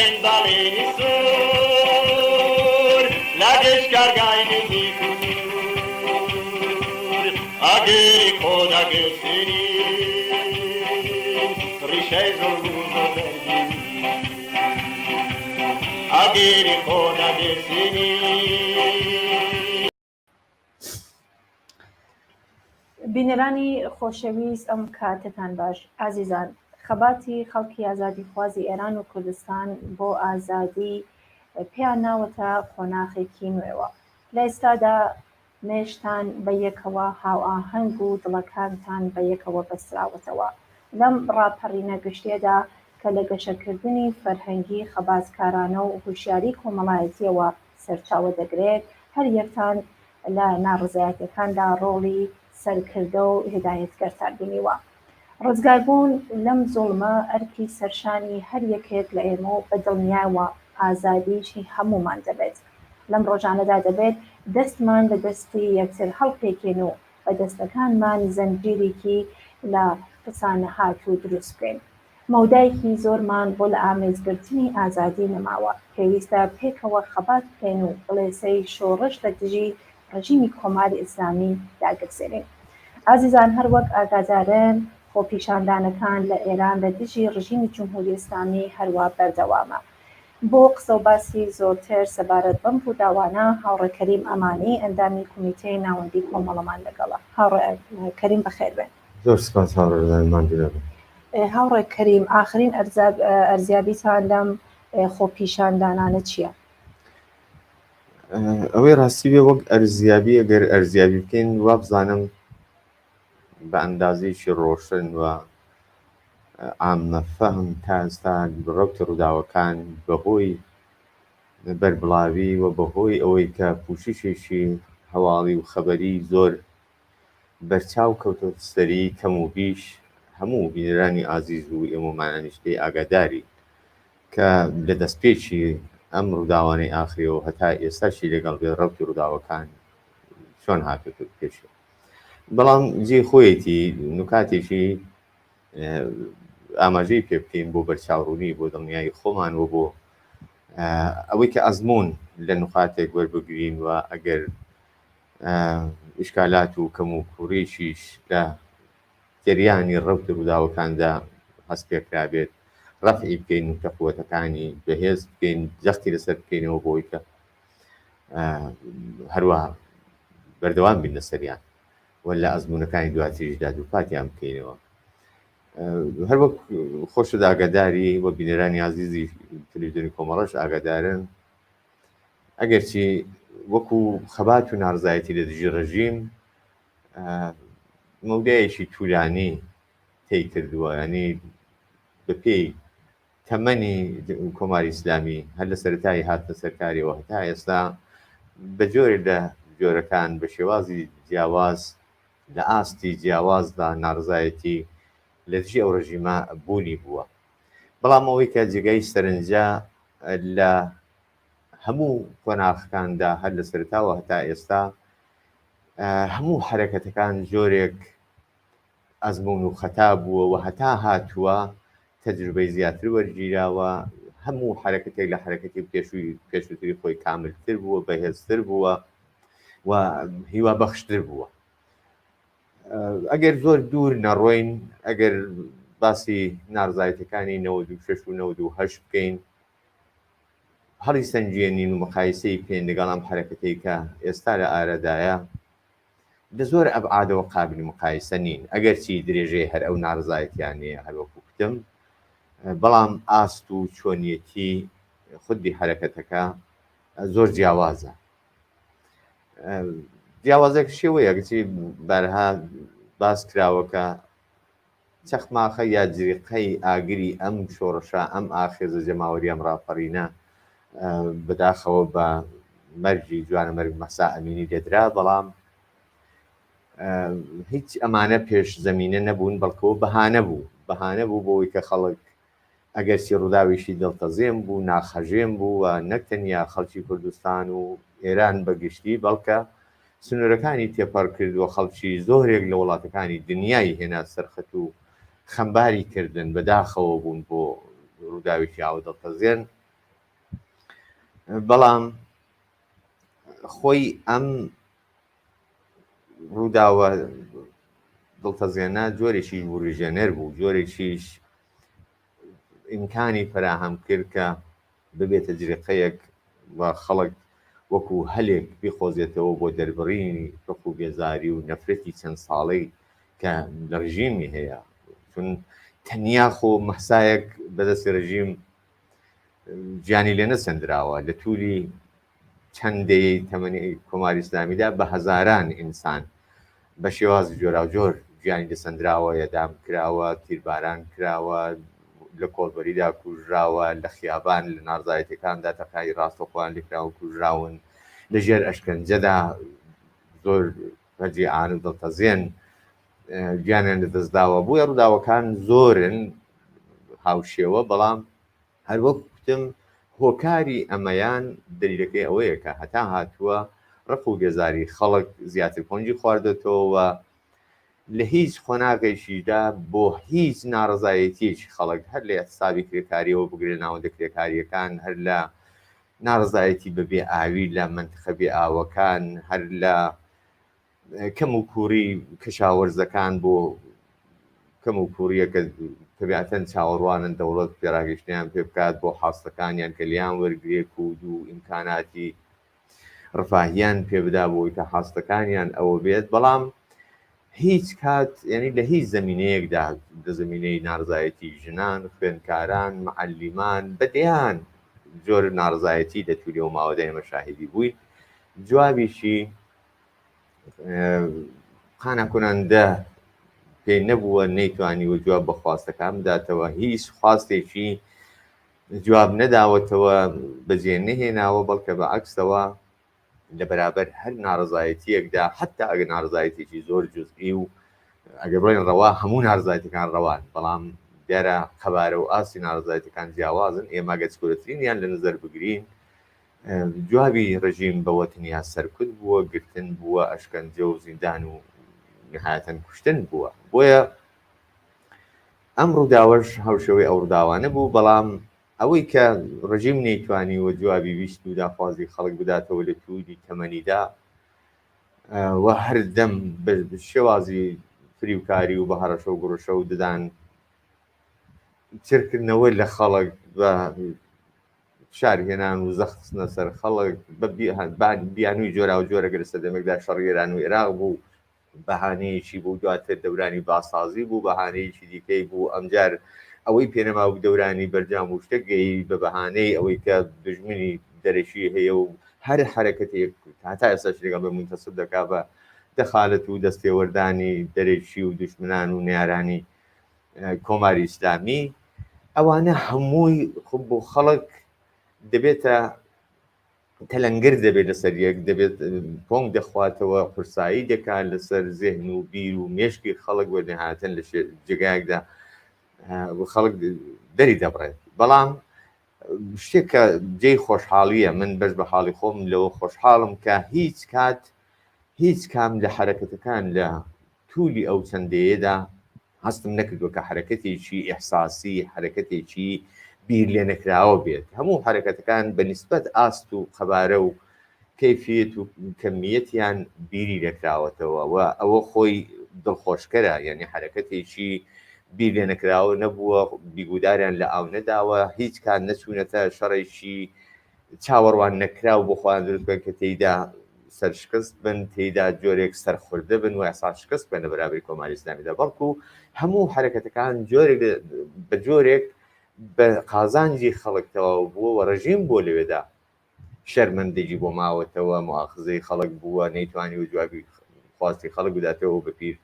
دەڵێن بەڵێنی سوور لە گشت کارگای نزیک و دوور ئاگری خۆ دەگرسێنین ڕیشەی زوڵم و زۆر دەرگین ئاگری خۆ دەگرسێنین. بینەرانی خۆشەویست ئەم کاتەتان باش ئازیزان خەباتی خەڵکی ئازادیخوازی ئێران و کوردستان بۆ ئازادی پێیان ناوەتە قۆناخێکی نوێوە لە ئێستادا مێشتان بە یەکەوە هاوئاهەنگ و دڵەکانتان بە یەکەوە بەستراوەتەوە لەم ڕاپەڕینە گشتیەدا کە لە گەشەکردنی فەرهەنگی خەباتکارانە و هۆشیاری کۆمەڵایەتیەوە سەرچاوە دەگرێت، هەر یەکتان لە ناڕەزایەتیەکاندا ڕۆڵی سەرکردە و هیدایەتگەرتان بینیوە. ڕزگاربوون لەم زوڵمە ئەرکی سەرشانی هەر یەکێک لە ئێمە و بە دڵنیایەوە ئازادیش هی هەموومان دەبێت. لەم ڕۆژانەدا دەبێت دەستمان لە دەستی یەکتر هەڵپێکێن و بە دەستەکانمان زەنجیرێکی لە قسانەهاتوو دروست بکەین. مەودایەکی زۆرمان بۆ لە ئامێزگرتنی ئازادی نەماوە، پێویستە پێکەوە خەبات بکەین و بڵێسەی شۆڕش لە دژی ڕژیمی کۆماری ئیسلامی داگرسێنین. ئازیزان هەر وەک ئاگادارن خۆپیشاندانەکان لە ئێران لە دژی ڕژیمی جمهوری ئیسلامی هەروا بەردەوامە. بۆ قسە و باسی زۆرتر سەبارەت بەم ڕووداوانە هاوڕێ کەریم ئەمانی ئەندامی کومیتەی ناوەندی کۆمەڵەمان لەگەڵە. هاوڕێ کەریم بەخێر بێن. زۆر سپاس هاوڕێ ڕزای ماندوو نەبن. هاوڕێ کەریم ئاخرین ئەرزیابیتان لەم خۆپیشاندانانە چییە؟ ئەوەی ڕاستی بێ وەک ئەرزیابی ئەگەر ئەرزیابی بکەین وابزانم بە ئەندازەیەکی ڕۆشن و عامە فەهم تا ئێستا ڕەوتی ڕووداوەکان بەهۆی بەربڵاوی و بەهۆی ئەوەی کە پووششێکی هەواڵی و خەبەری زۆر بەرچاو کەوتۆتە سەری کەم و بیش هەموو بینەرانی ئازیز و ئێمەمانانیش لێی ئاگادارین کە لە دەستپێکی ئەم ڕووداوانەی ئاخریەوە هەتا ئێستاشی لەگەڵ بێت ڕەوتی ڕووداوەکان چۆن هاتۆتە پێشەوە بەڵام جێی خۆیەتی نوکاتێکی ئاماژەی پێ بکەین بۆ بەرچاوڕوونی بۆ دڵنیایی خۆمان و بۆ ئەوەی کە ئەزموون لە نوقاتێک وەربگرین و ئەگەر ئیشکالات و کەموکوڕیشیش لە جەریانی ڕەوتی ڕووداوەکاندا هەست پێکرابێت، ڕەفعی بکەین و تەقوەتەکانی بەهێز بکەین، جەختی لەسەر بکەینەوە بۆ ئەوەی کە هەروە بەردەوام بین لەسەریان و لە ئەزموونەکانی دواتریشدا دووپاتیان بکەینەوە. هەر وەک خۆشت ئاگاداری و بینەرانی ئازیزی تەلەڤیزیۆنی کۆمەڵەش ئاگادارن، ئەگەرچی وەکو خەبات و ناڕزایەتی لە دژی ڕژیم مەودایەکی تورانی تەی کردووە ینی بەپێی تەمەنی کۆماری ئیسلامی هەر لە سەرەتای هاتنە سەرکاریەوە هەتا ئێستا بە جۆرێک لە جۆرەکان بە شێوازی جیاواز لە ئاستی جیاوازدا ناڕزایەتی لە دژی ئەو ڕژیمە بوونی بووە بەڵام ئەوەی کە جێگای سەرنجە لە هەموو قۆناغەکاندا هەر لە سەرەتاوە هەتا ئێستا هەموو حەرەکەتەکان جۆرێک ئەزمون و خەتا بووە و هەتا هاتووە تەجروبەی زیاتر وەرگیراوە هەموو حەرەکەتێک لە حەرەکەتی پێشووی پێشووتری خۆی کاملتر بووە بەهێزتر بووە و هیوا بەخشتر بووە ئەگەر زۆر دوور نەڕۆین ئەگەر باسی نارزایەتەکانی 96 و 98 بکەین هەڵی سەنگێنین و مقایسەی بکەین لەگەڵ ئەم حەرەکەتەی کە ئێستا لە ئارادایە لە زۆر ئەبعادەوە قابلی مقایسە نین ئەگەرچی درێژەی هەر ئەو ناڕەزایەتیانەیە هەر وەکو کوتم بەڵام ئاست و چۆنیەتی خودی حەرەکەتەکە زۆر جیاوازە جیاوازێک شێوەیە کەچی بارها باس کراوە کە چەخماخە یا جریقەی ئاگری ئەم شۆڕشە، ئەم ئاخێزە جەماوەرییە، ئەم ڕاپەڕینە بەداخەوە بە مەرگی جوانەمەرگ مەهسا ئەمینی لێدرا، بەڵام هیچ ئەمانە پێش زەمینە نەبوون، بەڵکۆ بەهانە بوو، بەهانە بوو بۆ ئەوەی کە خەڵک ئەگەرچی ڕووداوێکی دڵتەزێن بوو، ناخهەژێن بوو و نەک تەنیا خەڵکی کوردستان و ئێران بە گشتی، بەڵکە سنوورەکانی تێپەڕ کرد و خەڵکی زۆرێک لە وڵاتەکانی دنیای هێنا سەر خەت و خەمباری کردن، بەداخەوە بوون بۆ ڕووداوێکی ئاوا دڵتەزێن. بەڵام خۆی ئەم ڕووداوە دڵتەزێنە جۆرێکیش وروژێنەر بوو، جۆرێکیش ئیمکانی فەراهەم کرد کە ببێتە جریقەیەک و خەڵک وەکو هەلێک بیقۆزێتەوە بۆ دەربڕینی ڕق و بێزاری و نەفرەتی چەند ساڵەی کە لە ڕژیمی هەیە چون تەنیا خۆ مەهسایەک بەدەستی ڕژیم گیانی لێ نەسەندراوە لە توولی چەند دەیەی تەمەنی کۆماری ئیسلامیدا بە هەزاران ئینسان بە شێوازی جۆراوجۆر گیانی لەسەندراوە، ئێدام کراوە، تیرباران کراوە، لە کۆڵبەریدا کوژراوە، لە خیابان لە ناڕزایەتیەکاندا تەقەی ڕاستەوخۆیان لێکراوە کوژراون، لە ژێر ئەشکەنجەدا زۆر فەجیعان و دڵتەزێن گیانیان لەدەستداوە. بۆیە ڕووداوەکان زۆرن هاوشێوە، بەڵام هەروەک کوتم هۆکاری ئەمەیان دەلیلەکەی ئەوەیە کە هەتا هاتووە ڕق و بێزاری خەڵک زیاتر پۆنجی خواردۆتەوە و لە هیچ قۆناغێکیشدا بۆ هیچ ناڕەزایەتییەکی خەڵک هەر لە ئیحتسابی کرێکارییەوە بگرە ناوەندە کرێکارییەکان هەر لە ناڕەزایەتی بە بێ ئاوی لە مەنتقە بێ ئاوەکان هەر لە کەم و کووڕی کەشاوەرزەکان بۆ کەم و کووڕیەکە تەبیعەتەن چاوەڕوانن دەوڵەت پێڕاگەیشتنیان پێ بکات بۆ حاستەکانیان کە لیان وەرگرێ کود و ئیمکاناتی ڕفاهیان پێ بدا بۆی کە حاستەکانیان ئەوە بێت بەڵام هیچ کات یعنی لە هیچ زمینەیەکدا لە زمینەی نارزایەتی ژنان خوێندکاران معەلیمان بەدەیان جۆر نارزایەتی لە توری و ماوەدا ئێمە شاهیدی بووین جوابیشی قانعکنندە پێی نەبووە نەیتوانیوە جواب بە خواستەکان بداتەوە هیچ خواستێکی جواب نەداوەتەوە بەجێ نەهێناوە بەڵکە بە عکسەوە لە بەرابەر هەر ناڕزایەتیەکدا حتا ئەگەر ناڕزایەتێکی زۆر جزئی و ئەگەر بڵێن ڕەوا هەموو نارزایەتەکان ڕەوان بەڵام دیارە قەبارە و ئاستی ناڕزایەتەکان جیاوازن ئێمە گەچ کورەترینیان لە نظر بگرین جوابی ڕژیم بەوە تەنیا سەرکوت بووە، گرتن بووە، ئەشکەنجە و زیندان و نهایەتەن کوشتن بووە. بۆیە ئەم ڕووداوەش هاوشێوەی ئەو ڕووداوانە بوو، بەڵام ئەوەی کە ڕژیم نەیتوانیوە جوابی ویست و داخوازی خەڵک بداتەوە لە توولی تەمەنیدا و هەردەم بە شێوازی فریوکاری و بە هەڕەشە و گوڕەشە و ددان چرکردنەوە لە خەڵک بە فشار هێنان و زەخت خستنە سەر خەڵک بە بیانووی جۆراوجۆر ئەگەر سەردەمێکدا شەڕی ئێران و ئێراق بوو بەهانەیەکی بوو دواتر دەورانی باسازی بوو بەهانەیەکی دیکەی بوو ئەمجار ئەوەی پێنەما بوو دەورانی بەرجام و شتە گەی بە بەهانەی ئەوەی کە دژمنی دەرەکی هەیە و هەر حرەکەتێک هەتا ئێستاش لەگەڵ بە منتەسب دەکا بە دەخالەت و دەستێوەردانی دەرەکی و دژمنان و نەیارانی کۆماری ئیسلامی ئەوانە هەمووی بۆ خەڵک دەبێتە تەلەنگر دەبێت لەسەر یەک دەبێت پۆنگ دەخواتەوە قورسایی دەکات لەسەر زێهن و بیر و مێشکی خەڵک وە نهاتن لە جێگایەکدا خەڵک دەری دەبڕێت بەڵام شتێک کە جێی خۆشحاڵیە من بەش بە حاڵی خۆم لەوە خۆشحاڵم کە هیچ کات هیچ کام لە حرەکەتەکان لە تولی ئەو چەند دەیەدا هەستم نەکردووە کە حەرەکەتێکی ئیحساسی، حەرەکەتێکی بیر لێنەکراوە بێت. هەموو حەرەکەتەکان بە نیسبەت ئاست و قەبارە و کەیفیەت و کەمیەتیان بیری لێکراوەتەوە و ئەوە خۆی دڵخۆشکەرە، یانی حەرەکەتێکی بیر لێنەکراوە نەبووە، بیگوداریان لە ئاو نەداوە، هیچ کات نەچوونەتە شەڕێکی چاوەڕوان نەکراو بۆ خۆیان دروست بکەن کە تێیدا سەرشکست بن، تێیدا جۆرێک سەرخوردە بن و ئێحساس شکست بکەن لە بەرابەری کۆماری ئیسلامیدا، بەڵکو هەموو حەرەکەتەکان جۆرێک بە جۆرێک بە قازانجی خەڵک تەواو بووە و ڕژیم بۆ لەوێدا شەرمەندەگی بۆ ماوەتەوە، موئاخزەی خەڵک بووە، نەیتوانیوە جوابی خواستی خەڵک بداتەوە و بە پیر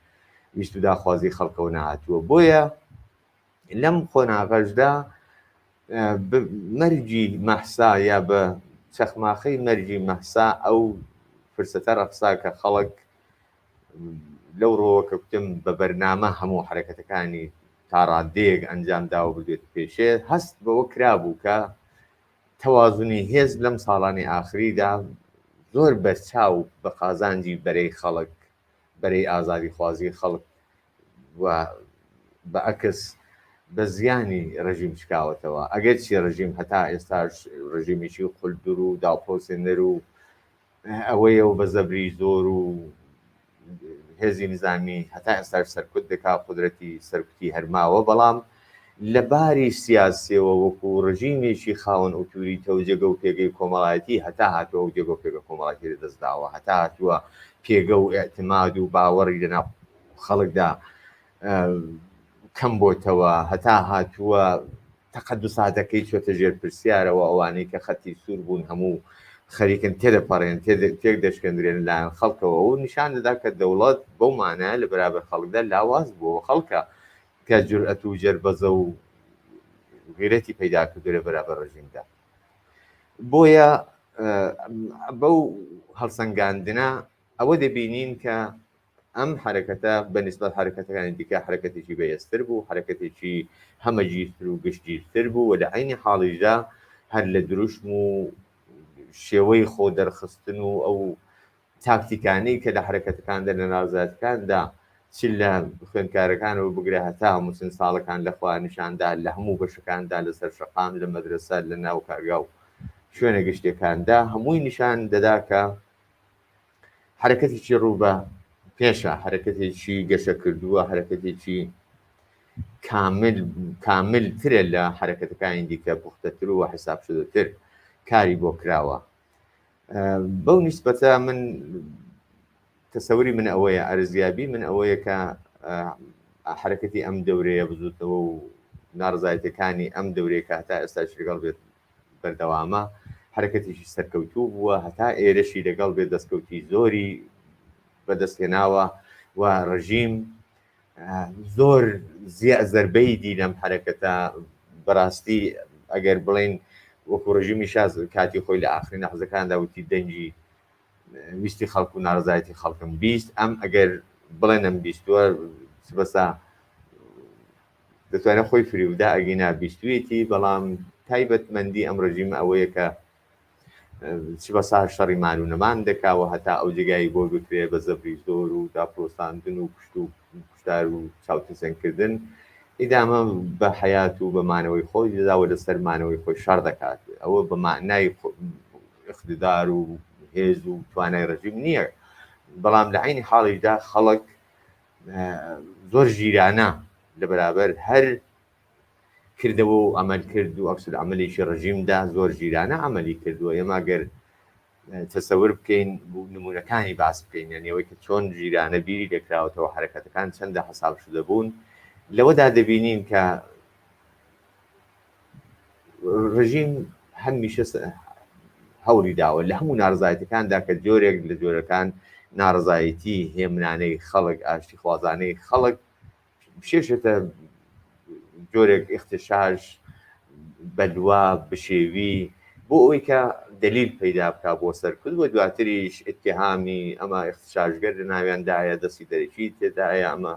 ویست و داخوازی خەڵکەوە نەهاتووە. بۆیە لەم قۆناغەشدا مەرگی مەهسا یا بە چەخماخەی مەرگی مەهسا ئەو فرسەتە ڕەخسا کە خەڵک لەو ڕۆوە کە کوتم بە بەرنامە هەموو حرەکەتەکانی تا ڕادەیەک ئەنجام داوە بردوێت پێشێ هەست بەوە کرابوو کە تەوازنی هێز لەم ساڵانی ئاخریدا زۆر بەرچاو بە قازانجی بەرەی خەڵک بەرەی ئازادیخوازی خەڵک و بە عەکس بە زیانی ڕژیم شکاوەتەوە، ئەگەرچی ڕژیم هەتا ئێستاش ڕژیمێکی قولدر و داپڵۆسێنەر و ئەوەیە و بە زەبری زۆر و هێزی نیزامی هەتا ئێستاش سەرکوت دەکا، قودرەتی سەرکوتی هەر ماوە، بەڵام لە باری سیاسیەوە وەکوو ڕژیمێکی خاوەن ئوتوریتە و جێگە و پێگەی کۆمەڵایەتی هەتا هاتووە ئەو جێگە و پێگە کۆمەڵایەتی لە دەست داوە، هەتا هاتووە پێگە و ئیعتماد و باوەڕی لە ناو خەڵکدا کەم بۆتەوە، هەتا هاتووە تەقەدوساتەکەی چۆتە ژێر پرسیارەوە، ئەوانەی کە خەتی سوور بوون هەموو خەریکن تێدەپەڕێن، تێک دەشکێندرێن لەلایەن خەڵکەوە و نیشان دەدا کە دەوڵەت بەو مانایە لە بەرابەر خەڵکدا لاواز بووە و خەڵکە کە جورئەت و جەربەزە و غیرەتی پەیدا کردووە لە بەرابەر ڕژیمدا. بۆیە بەو هەڵسەنگاندنە ئەوە دەبینین کە ئەم حەرەکەتە بە نیسبەت حەرەکەتەکانی دیکە حەرەکەتێکی بەهێزتر بوو، حەرەکەتێکی هەمەگیرتر و گشتگیرتر بوو و لە عەینی حاڵیشدا هەر لە دروشم و شێوەی خۆ دەرخستن و ئەو تاکتیکانەی کە لە حەرەکەتەکاندا لە ناڕەزایەتەکاندا چ لە خوێندکارەکانەوە بگرە هەتا هەموو سن ساڵەکان لە خۆیان نیشاندا لە هەموو بەشەکاندا لەسەر شەقام لە مەدرەسە لە ناو کارگا و شوێنە گشتیەکاندا هەمووی نیشان دەدا کە حەرەکەتێکی ڕوو بە پێشە، حەرەکەتێکی گەشە کردووە، حەرەکەتێکی کامل کامل ترە لە حەرەکەتەکانی دیکە، پوختەتر و حساب شدەتر کاری بۆ کراوە. بەو نیسبەتە من تەسەوری من ئەوەیە، ئەرزیابی من ئەوەیە کە حەرەکەتی ئەم دەورەیە بزوتنەوە و ناڕزایەتەکانی ئەم دەورەیە کە هەتا ئێستاش لەگەڵ بێت بەردەوامە، حەرەکەتێکی سەرکەوتوو بووە، هەتا ئێرەشی لەگەڵ بێت دەستکەوتی زۆری بەدەستهێناوە و ڕژیم زۆر زیا زەربەی دی لەم حەرەکەتە. بەڕاستی ئەگەر بڵێین وەکو ڕژیمی شا کاتی خۆی لە ئاخرین لەحزەکاندا وتی دەنگی ویستی خەڵک و ناڕەزایەتی خەڵکم 20، ئەم ئەگەر بڵێن ئەم بیستووە چ بەسا دەتوانێت خۆی فریوبدا ئەگینا بیستویەتی، بەڵام تایبەتمەندی ئەم ڕژیمە ئەوەیە کە چ بەسا شەڕی مان و نەمان دەکا و هەتا ئەو جێگای بۆ بکرێ بە زەبری زۆر و داپڵۆساندن و کوشت و کوشتار و چاوترسێنکردن ئیدامە بە حەیات و بە مانەوەی خۆی دەدا و لەسەر مانەوەی خۆی شەڕ دەکات. ئەوە بە مەعنای ئیقتدار و هێز و توانای ڕژیم نییە، بەڵام لە عەینی حاڵیشدا خەڵک زۆر ژیرانە لە بەرابەر هەر کردەوە و عەمەل کرد و عەکس العەمەلێکی ڕژیمدا زۆر ژیرانە عەمەلی کردووە. ئێمە گەر تەسەور بکەین نمونەکانی باس بکەین، یعنی ئەوەی کە چۆن ژیرانە بیری لێکراوەتەوە، حەرەکەتەکان چەندە حەساب شدە بوون، لەوەدا دەبینین کە ڕژیم هەمیشە هەوڵی داوە لە هەموو ناڕزایەتەکاندا کە جۆرێک لە جۆرەکان ناڕزایەتی هێمنانەی خەڵک، ئاشتیخوازانەی خەڵک بشێشێتە جۆرێک اختشاش، بەلوا، بشێوی، بۆ ئەوەی کە دەلیل پەیدا بکا بۆ سەرکوت و دواتریش اتهامی ئەمە اختشاشگەر لە ناویاندایە، دەستی دەرەکی تێدایە، ئەمە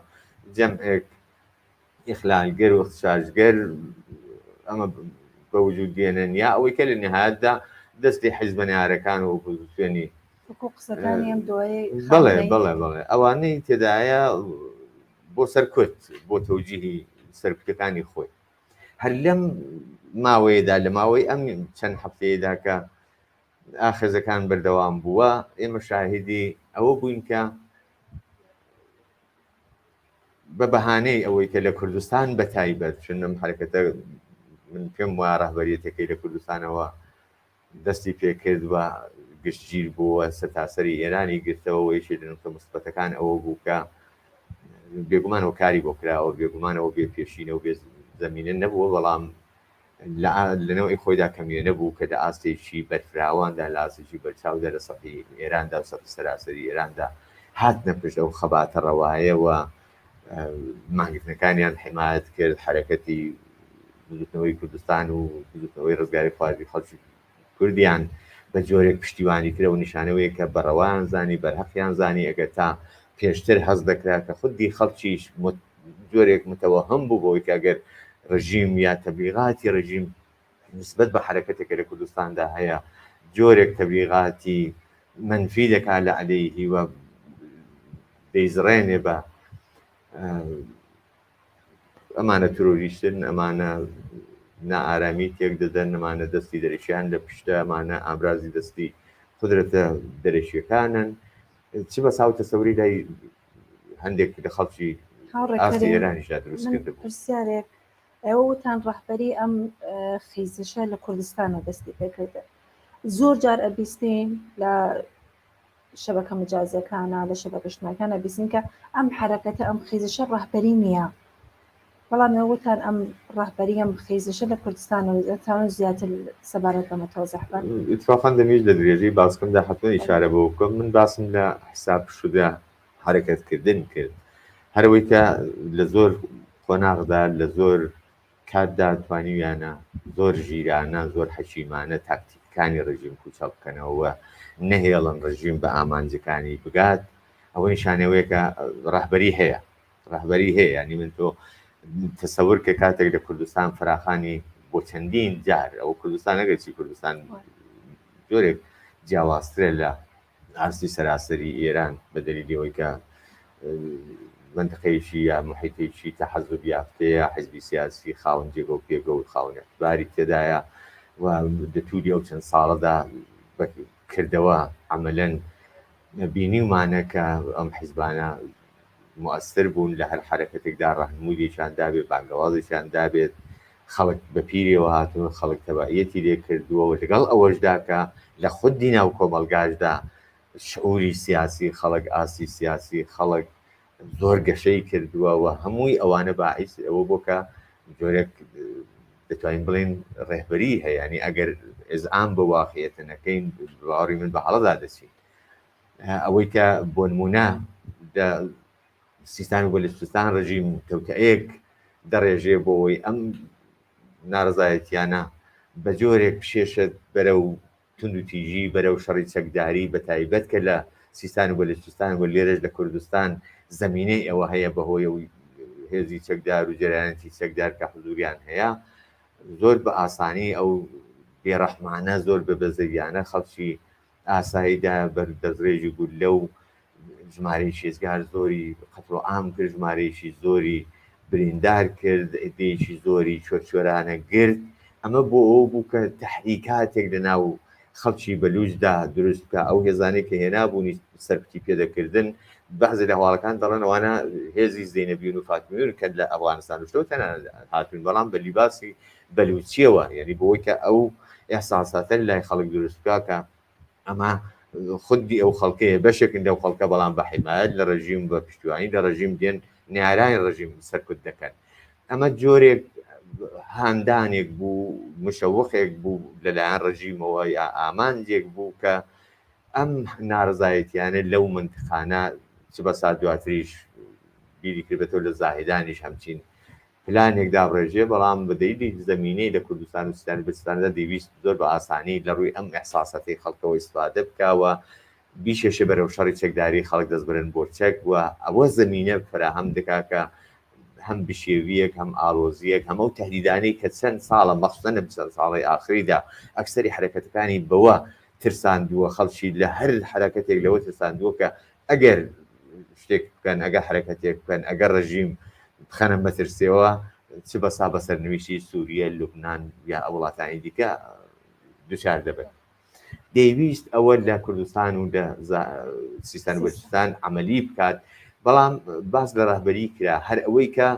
جەمعێک ئیخلالگەر و اختشاشگەر ئەمە بە وجود دێنن، یا ئەوەی کە لە نهایەتدا دەستی حیزبە نەیارەکان و ئۆپۆزیسیۆنی وەکو قسەکانی ئەم دوایەی بەڵێ خامنەیی. بەڵێ بەڵێ ئەوانەی تێدایە بۆ سەرکوت، بۆ تەوجیهی سەرکوتەکانی خۆی. هەر لەم ماوەیەدا، لە ماوەی ئەم چەند هەفتەیەدا کە ئاخێزەکان بەردەوام بووە، ئێمە شاهیدی ئەوە بووین کە بە بەهانەی ئەوەی کە لە کوردستان بە تایبەت، چون ئەم حەرەکەتە من پێم وایە ڕەهبەریەتەکەی لە کوردستانەوە دەستی پێکرد و گشتگیر بووە، سەرتاسەری ئێرانی گرتەوە و یەکێک لە نوکتە موسبەتەکان ئەوە بوو کە بێگومانەوە کاری بۆ کراوە، بێگومانەوە بێ پێشینە و بێ زەمینە نەبووە، بەڵام لە نەوعی خۆیدا کەموێنە بوو کە لە ئاستێکی بەرفراواندا، لە ئاستێکی بەرچاودا لە سەتحی ئێراندا و سەتحی سەراسەری ئێراندا هاتنە پشت ئەو خەباتە ڕەوایە و مانگرتنەکانیان حمایەت کرد، حەرەکەتی بزوتنەوەی کوردستان و بزوتنەوەی ڕزگاری خوازی خەڵکی کوردیان بە جۆرێک پشتیوانی کرد و نیشانەوەیە کە بەڕەوایان زانی، بەرهەقیان زانی، ئەگەر تا پێشتر هەست دەکرا کە خودی خەڵکیش جۆرێک متەوەهم بوو بەوەی کە ئەگەر ڕژیم یا تەبلیغاتی ڕژیم نسبەت بە حەرەکەتێک کە لە کوردستاندا هەیە جۆرێک تەبلیغاتی مەنفی دەکات لە عەلەیهی و دەیزڕێنێ بە. ئەمانە ترۆریستن، ئەمانە نائارامی تێک دەدەن، ئەمانە دەستی دەرەکییان لە پشتە، ئەمانە ئامرازی دەستی قودرەتە دەرەکییەکانن. چ بەسا و تەسەوری لای هەندێک لە خەڵکی ئاستی ئێرانیشدا دروست کردبوو. پرسیارێک ئێوە وتان ڕەهبەری ئەم خیزشە لە کوردستانەوە دەستی پێکرد. زۆر جار ئەبیستین لە شەبەکە مجازیەکانە لە شەبەکە اجتماعیەکانە بیستین کە ئەم حەرەکەتە ئەم خیزشە ڕەهبەری نییە. بەڵام ئێوە وتان ئەم ڕەهبەری ئەم خیزشە لە کوردستانەوە دەتوانن زیاتر سەبارەت بەمە تەوزیح بەن؟ اتفاقا دەمویست لە درێژەی باسکەمدا حەتمەن ئیشارە بەوە بکەم من باسم لە حساب شدە حەرەکەتکردن کرد هەرەوەی کە لە زۆر قۆناغدا لە زۆر کاتدا توانیویانە زۆر ژیرانە زۆر حەکیمانە تاکتیکەکانی ڕژیم پوچەڵ بکەنەوە و نەهێڵن ڕژیم بە ئامانجەکانی بگات ئەوە نیشانەوەیە کە ڕەهبەری هەیە ڕەهبەری هەیە یانی من تۆ تەسەور کە کاتێک لە کوردستان فراخانی بۆ چەندین جار ئەو کوردستان ئەگەرچی کوردستان جۆرێک جیاوازترە لە ئاستی سەراسەری ئێران بە دەلیلی ئەوەی کە منطقەیەکی یا محیتێکی تەحەزوب یافتەیە حزبی سیاسی خاوەن جێگە و پێگە و خاوەن اعتباری تێدایە و لە تووری ئەو چەند ساڵەدا کردەوە عملەن بینیومانە کە ئەم حزبانە موئەسر بوون لە هەر حەرەکەتێکدا ڕەهنموودێکیان دابێت، بانگەوازێکیان دابێت، خەڵک بە پیرێوە هاتوون، خەڵک تەبەعیەتی لێ کردووە و لەگەڵ ئەوەشدا کە لە خودی ناو کۆمەڵگاشدا شعوری سیاسی خەڵک، ئاستی سیاسی خەڵک زۆر گەشەی کردووە و هەمووی ئەوانە باعیس ئەوە بۆ کە جۆرێک دەتوانین بڵێین ڕێهبەری هەیە، یانی ئەگەر ئێزعام بە واقعیەتە نەکەین باوەڕی من بە هەڵەدا دەچین. ئەوەی کە بۆ نمونە لە سیستان و بەلوچستان ڕژیم تەوتەیەک دەڕێژێ بۆ ئەوەی ئەم ناڕزایەتیانە بە جۆرێک بشێشێت بەرەو توندوتیژی بەرەو شەڕی چەکداری بە تایبەت کە لە سیستان و بەلوچستان و لێرەش لە کوردستان زمینەی ئەوە هەیە بەهۆی و هێزی چەکدار و جەرایەتی چەکدار کە حزوریان هەیە زۆر بە ئاسانی ئەو بێڕەحمانە زۆر بە بەزەیانە خەڵکی ئاسایی دایە بەر دەستڕێژی گوللە و ژمارەیەکی ئێجگار زۆری قەتڵ و عام کرد، ژمارەیەکی زۆری بریندار کرد، عیدەیەکی زۆری چۆرچۆرانە گرت. ئەمە بۆ ئەوە بوو کە تەحریکاتێک لە ناو خەڵکی بەلووچدا دروست بکا. ئەو هێزانەی کە هێنابوونی سەرکوتی پێ دەکردن، بەعزێ لە هەواڵەکان دەڵێن ئەوانە هێزی زەینەبیون و فاتمیون کە لە ئەفغانستان و شتەوە تەنانەت هاتوون، بەڵام بە لیباسی بەلوچیەوە یعنی بۆی کە ئەو ئیحساساتە لای خەڵک دروست بکا کە ئەمە خودی ئەو خەڵکەیە بەشێکن لەو خەڵکە بەڵام بە حیمایەت لە ڕژیم بە پشتیوانی لە ڕژیم دێن نارای ڕژیم سەرکوت دەکەن ئەمە جۆرێک هاندانێک بوو مشەوقێک بوو لەلایەن ڕژیمەوە یا ئامانجێک بوو کە ئەم نارەزایەتیانە لەو منتقانە چ بەسا دواتریش بیری کردبێتەوە لە زاهدانیش هەمچین پلانێک دابڕێژێ، بەڵام بە دەلیلی زەمینەی لە کوردستان و سیستان و بلوچستاندا دەیویست زۆر بە ئاسانی لە ڕووی ئەم ئیحساساتەی خەڵکەوە ئیستفادە بکا و بیکێشێ بەرەو شەڕی چەکداری، خەڵک دەست بەرن بۆ چەک و ئەوە زەمینە فەراهەم دەکا کە هەم بشێوییەک، هەم ئاڵۆزییەک، هەم ئەو تەهدیدانەی کە چەند ساڵە مەخسوسەن لەم چەند ساڵەی ئاخریدا ئەکسەری حەرەکەتەکانی بەوە ترساندووە، خەڵکی لە هەر حەرەکەتێک لەوە ترساندووە کە ئەگەر شتێک بکەن، ئەگەر حەرەکەتێک بکەن، ئەگەر ڕژیم بخەنە مەترسیەوە، چ بەسا بە سەرنویشتی سووریە، لوبنان یا وڵاتانی دیکە دوچار دەبن. دەیویست ئەوە لە کوردستان و لە سیستان و بەلوچستان عەمەلی بکات، بەڵام باس لە ڕەهبەری کرا، هەر ئەوەی کە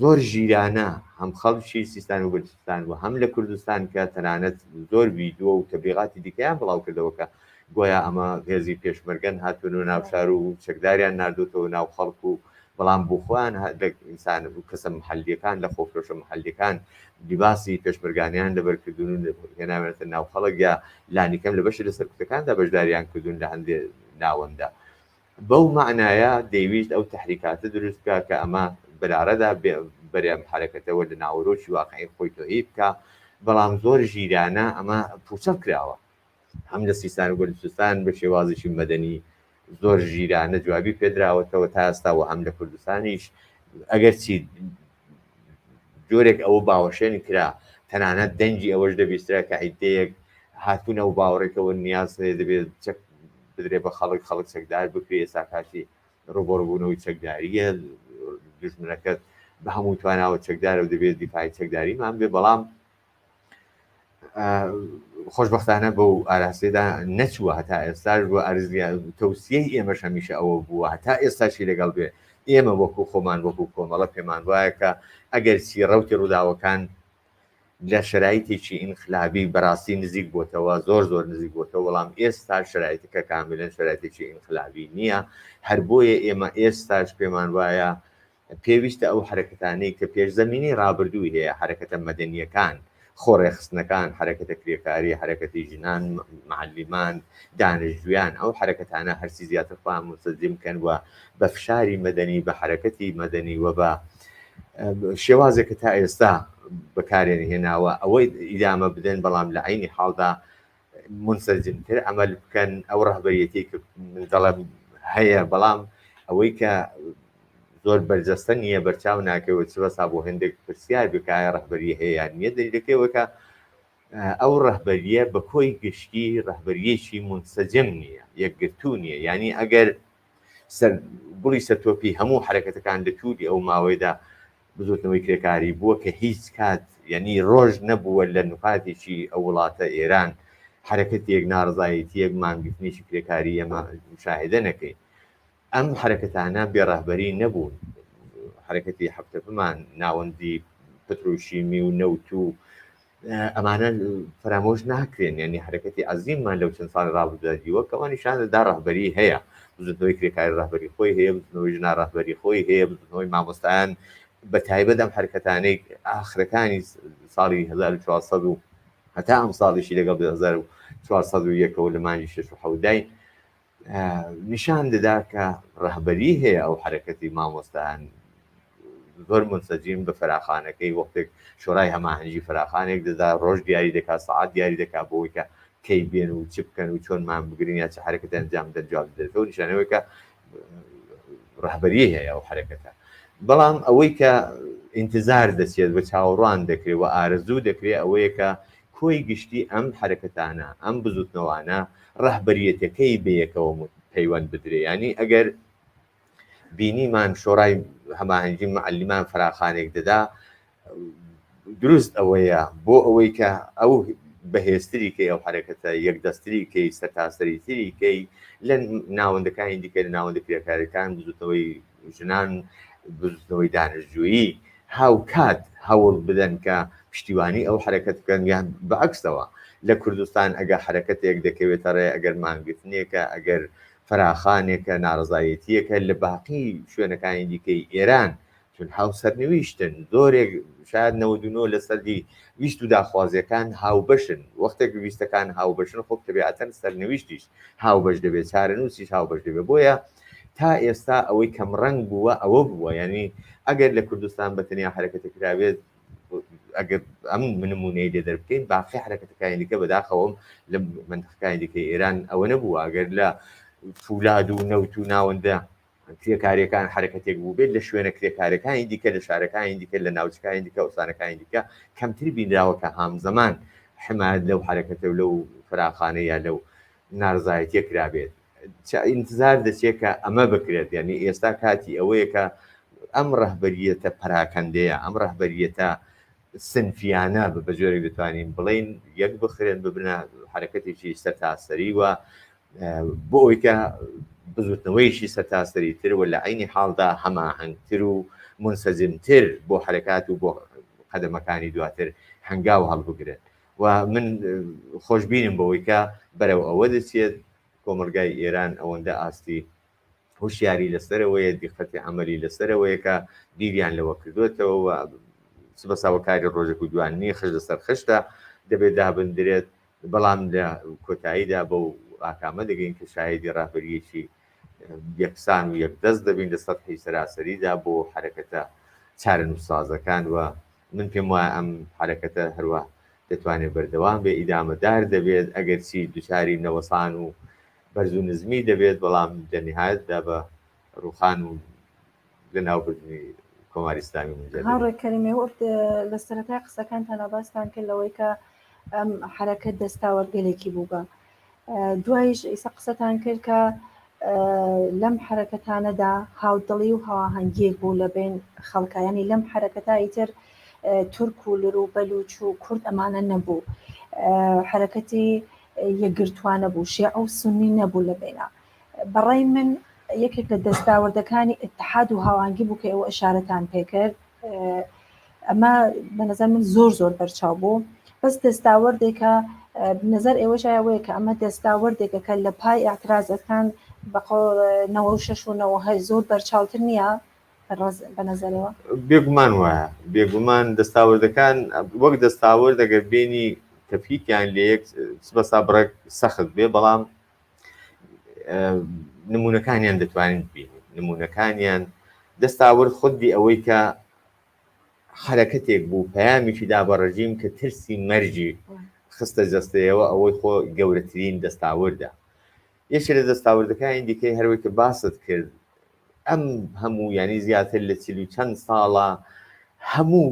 زۆر ژیرانە هەم خەڵکی سیستان و بەلوچستان و هەم لە کوردستان کە تەنانەت زۆر ڤیدیۆ و تەبلیغاتی دیکەیان بڵاو کردەوە کە گۆیا ئەمە هێزی پێشمەرگەن هاتوون و ناو شار و چەکداریان ناردوتەوە ناو خەڵک و بەڵام بۆ خۆیان لە ئینسان و کەسە محەلیەکان لە خۆفرۆشە محەلیەکان لیباسی پێشمەرگانیان لەبەر کردوون و هێناویانەتە ناو خەڵک یا لانیکەم لە بەشی لە سەرکوتەکاندا بەشداریان کردوون لە هەندێ ناوەندە بەو مەعنایە دەیویست ئەو تەحریکاتە دروست بکا کە ئەمە بەلارەدا بەرێ ئەم حەرەکەتەوە لە ناوەرۆکی واقعی خۆی تۆهی بکا، بەڵام زۆر ژیرانە ئەمە پوچەڵ کراوە. هەم لە سیستان و بەلوچستان بە شێوازێکی مەدەنی زۆر ژیرانە جوابی پێدراوەتەوە تا ئێستا و هەم لە کوردستانیش ئەگەرچی جۆرێک ئەوە باوەشێن کرا، تەنانەت دەنگی ئەوەش دەبیسترا کە عیدەیەک هاتوونە و باوەڕێکەوە نیاز هەیە دەبێت چەک بدرێ بە خەڵک، خەڵک چەکدار بکرێ، ئێستا کاتی ڕووبەڕووبوونەوەی چەکدارییە، دوژمنەکەت. بە هەموو تواناوە چەکدارە و دەبێت دیفاعی چەکداریمان بێ بەڵام خۆشبەختانە بەو ئاراستەیەدا نەچووە هەتا ئێستاش بۆ ئەرزیا تەوسیەی ئێمەش هەمیشە ئەوە بووە هەتا ئێستاشی لەگەڵ بێ ئێمە وەکو خۆمان وەکو کۆمەڵە پێمان وایە کە ئەگەر چی ڕەوتی ڕووداوەکان لە شەرایتێکی ئینقلابی بەڕاستی نزیک بۆتەوە زۆر زۆر نزیک بۆتەوە بەڵام ئێستا شەرایتەکە کاملەن شەرایتێکی ئینقلابی نییە هەر بۆیە ئێمە ئێستاش پێمان وایە پێویستە ئەو حەرەکەتانەی کە پێشزەمینەی ڕابردووی هەیە، حەرەکەتە مەدەنییەکان، خۆڕێکخستنەکان، حەرەکەتە کرێکاری، حەرەکەتی ژنان، معەلیمان، دانشجویان، ئەو حەرەکەتانە هەرچی زیاتر خۆیان مونسەجم بکەن و بە فشاری مەدەنی، بە حەرەکەتی مەدەنی و بە شێوازێک کە تا ئێستا بەکاریان هێناوە ئەوەی ئیدامە بدەن، بەڵام لە عەینی حاڵدا مونسەجمتر عەمەل بکەن ئەو ڕەهبەریەتی کە من دەڵێم هەیە بەڵام ئەوەی کە زۆر بەرجەستە نییە بەرچاو ناکەوێت چ بەسا بۆ هەندێک پرسیار بکایە ڕەهبەری هەیە یان نییە دەلیلەکەی کە ئەو ڕەهبەریە بە کۆی گشتی ڕەهبەریەکی مونسەجم نییە یەکگرتوو نییە یعنی ئەگەر سەر گوڵی سەرتۆپی هەموو حرەکەتەکان لە تووری ئەو ماوەیدا بزوتنەوەی کرێکاری بووە کە هیچ کات یعنی ڕۆژ نەبووە لە نوقاتێکی ئەو وڵاتە ئێران حرەکەتێک ناڕزایەتیەک مانگرتنێکی کرێکاری ئێمە مشاهدە نەکەین ئەم حرەکەتانە بێ ڕەهبەری نەبوون حرەکەتی هەفتەپمان ناوەندی پترۆشیمی و نەوت و ئەمانە فەرامۆش ناکرێن یعنی حرەکەتی عەزیممان لەو چەند ساڵی ڕابردوودا دیوە کەوا نیشان دەدا ڕەهبەری هەیە بزوتنەوەی کرێکاری ڕەهبەری خۆی هەیە بزوتنەوەی ژنان ڕەهبەری خۆی هەیە بزوتنەوەی مامۆستایان بە تایبەت ئەم حرکەتانەی ئاخرەکانی ساڵی 1400 و هەتا ئەم ساڵیشی لەگەڵ 1401 لە مانگی شەش و حەوداین نیشان دەدا کە ڕەهبەری هەیە ئەو حرەکەتی مامۆستایان زۆر منسەجیم بە فەراخانەکەی وەختێک شۆرای هەماهەنگی فەراخانێک دەدا ڕۆژ دیاری دەکات سەعات دیاری دەکات بۆی کە کەی بێن و چ بکەن و چۆن مان بگرن یا چ حرەکەت ئەنجام بدەن جواب بدرێتەوە نیشانەوەی کە ڕەهبەری هەیە ئەو حرەکەتە بەڵام ئەوەی کە ئینتظار دەچێت و چاوەڕوان دەکرێت و ئارەزوو دەکرێت ئەوەیە کە کۆی گشتی ئەم حرەکەتانە ئەم بزوتنەوانە ڕەهبەریەتەکەی بەیەکەوە پەیوەند بدرێ یانی ئەگەر بینیمان شۆڕای هەماهەنگی معەلیمان فەراخانێک دەدا دروست ئەوەیە بۆ ئەوەی کە ئەو بەهێزتری کەی ئەو حرەکەتە یەکدەستری کەی سەرتاسەری تری کەی لە ناوەندەکانی دیکە لە ناوەندە کرێکاریەکان بزوتنەوەی ژنان بزوتنەوەی دانشجویی هاوکات هەوڵ بدەن کە پشتیوانی ئەو حەرەکەت بکەن یان بەعەکسەوە لە کوردستان ئەگەر حەرەکەتێک دەکەوێتە ڕێ ئەگەر مانگرتنێکە ئەگەر فەراخانێکە ناڕەزایەتییەکە لە باقی شوێنەکانی دیکەی ئێران چون هاوسەرنویشتن زۆرێک شاید 99 لە سەدی ویست و داخوازیەکان هاوبەشن وەختێک ویستەکان هاوبەشن خۆ تەبیعەتەن سەرنویشتیش هاوبەش دەبێت چارەنووسیش هاوبەش دەبێت بۆیە تا ئێستا ئەوەی کەم ڕەنگ بووە ئەوە بووە یعنی ئەگەر لە کوردستان بە تەنیا حرەکەتە کراوێت ئەگەر ئەم نمونەی لێ دەربکەین باقی حرەکەتەکانی دیکە بەداخەوەم لە منتەقەکانی دیکەی ئێران ئەوە نەبووە ئەگەر لە فولاد و نەوت و ناوەندە کرێکاریەکان حرەکەتێک بوو بێت لە شوێنە کرێکارەکانی دیکە لە شارەکانی دیکە لە ناوچەکانی دیکە ئوستانەکانی دیکە کەمتر بینراوە کە هامزەمان حمایەت لەو حرەکەتە و لەو فراخانە یا لەو نارزایەتیە کرابێت ئینتزار دەچێت کە ئەمە بکرێت یعنی ئێستا کاتی ئەوەیە کە ئەم ڕەهبەریەتە پەراکەندەیە ئەم ڕەهبەریەتە سنفیانە بە جۆرێک دەتوانین بڵین یەک بخرێن ببنە حرەکەتێکی سەرتاسەری و بۆ ئەوی کە بزوتنەوەیشی سەرتاسەری تر و لە عینی حاڵدا هەماهەنگتر و منسەجمتر بۆ حرەکات و بۆ قەدەمەکانی دواتر هەنگاو هەڵبگرن و من خۆشببینم بەوەی کە بەرەو ئەوە دەچێت کۆمەڵگای ئێران ئەوەندە ئاستی هوشیاری لەسەرەوەیە دیقەتی عەمەلی لەسەرەوەیە کە بیریان لەوە کردوێتەوە و چ بەسا کاری ڕۆژێک و دوان نییە خش لەسەر خشتە دەبێت دابندرێت بەڵام لە کۆتاییدا بەو ئاکامە دەگەین کە شاهیدی ڕابریەکی یەکسان و یەکدەست دەبین لە سەتحی سەراسەریدا بۆ حرەکەتە چارەنووسسازەکان و من پێم وایە ئەم حەرەکەتە هەروا دەتوانێت بەردەوام بێ ئیدامەدار دەبێت ئەگەرچی دوچاری نەوەسان و بەرز و نزمی دەبێت بەڵام لە نهایەتدا بە ڕووخان و لەناوبردنی کۆماری ئیسلامی منجەر دەبێت. هاوڕێ کەریم ئێوە لە سەرەتای قسەکانتانا باستان کرد لەوەی کە ئەم حەرەکەت دەستاوەرگەلێکی بووگە دوایش ئیسە قسەتان کرد کە. لەم حەرەکەتانەدا هاودڵی و هاواهەنگیەک بوو لە بەین خەڵکا یانی لەم حەرەکەتا ئیتر تورک و لور و بەلوچ و کورد ئەمانە نەبوو حەرەکەتی یەکگرتوانە بوو شێعە و سوننی نەبوو لە بەینا بەڕای من یەکێک لە دەستاوردەکانی ئیتحاد و هاوانگی بوو کە ئێوە ئشارەتان پێکرد ئەمە بە نظر من زۆر زۆر بەرچاو بوو بەس دەستاوەردێکە نظر ئێوەش ئەوەیە کە ئەمە دەستاوەردێکە کە لە پای اعترازەکان بە 96 و 98 زۆر بەرچاوتر نییە بە نظرەوە بێگومان وایە بێگومان دەستاوردەکان وەک دەستاورد ئەگەر بێنی تەفکیکیان لە یەک بەسا بڕێک سەخت بێ بەڵام نمونەکانیان دەتوانین ببینین نمونەکانیان دەستاورد خودی ئەوەی کە حرەکەتێک بوو پەیامێکی دا بە ڕژیم کە ترسی مەرجی خستە جەستەیەوە ئەوەی خۆ گەورەترین دەستاوردە یەکێ لە دەستاوردەکانی دیکەی هەروەی کە باست کرد ئەم هەموو یانی زیاتر لە چل و چەند ساڵە هەموو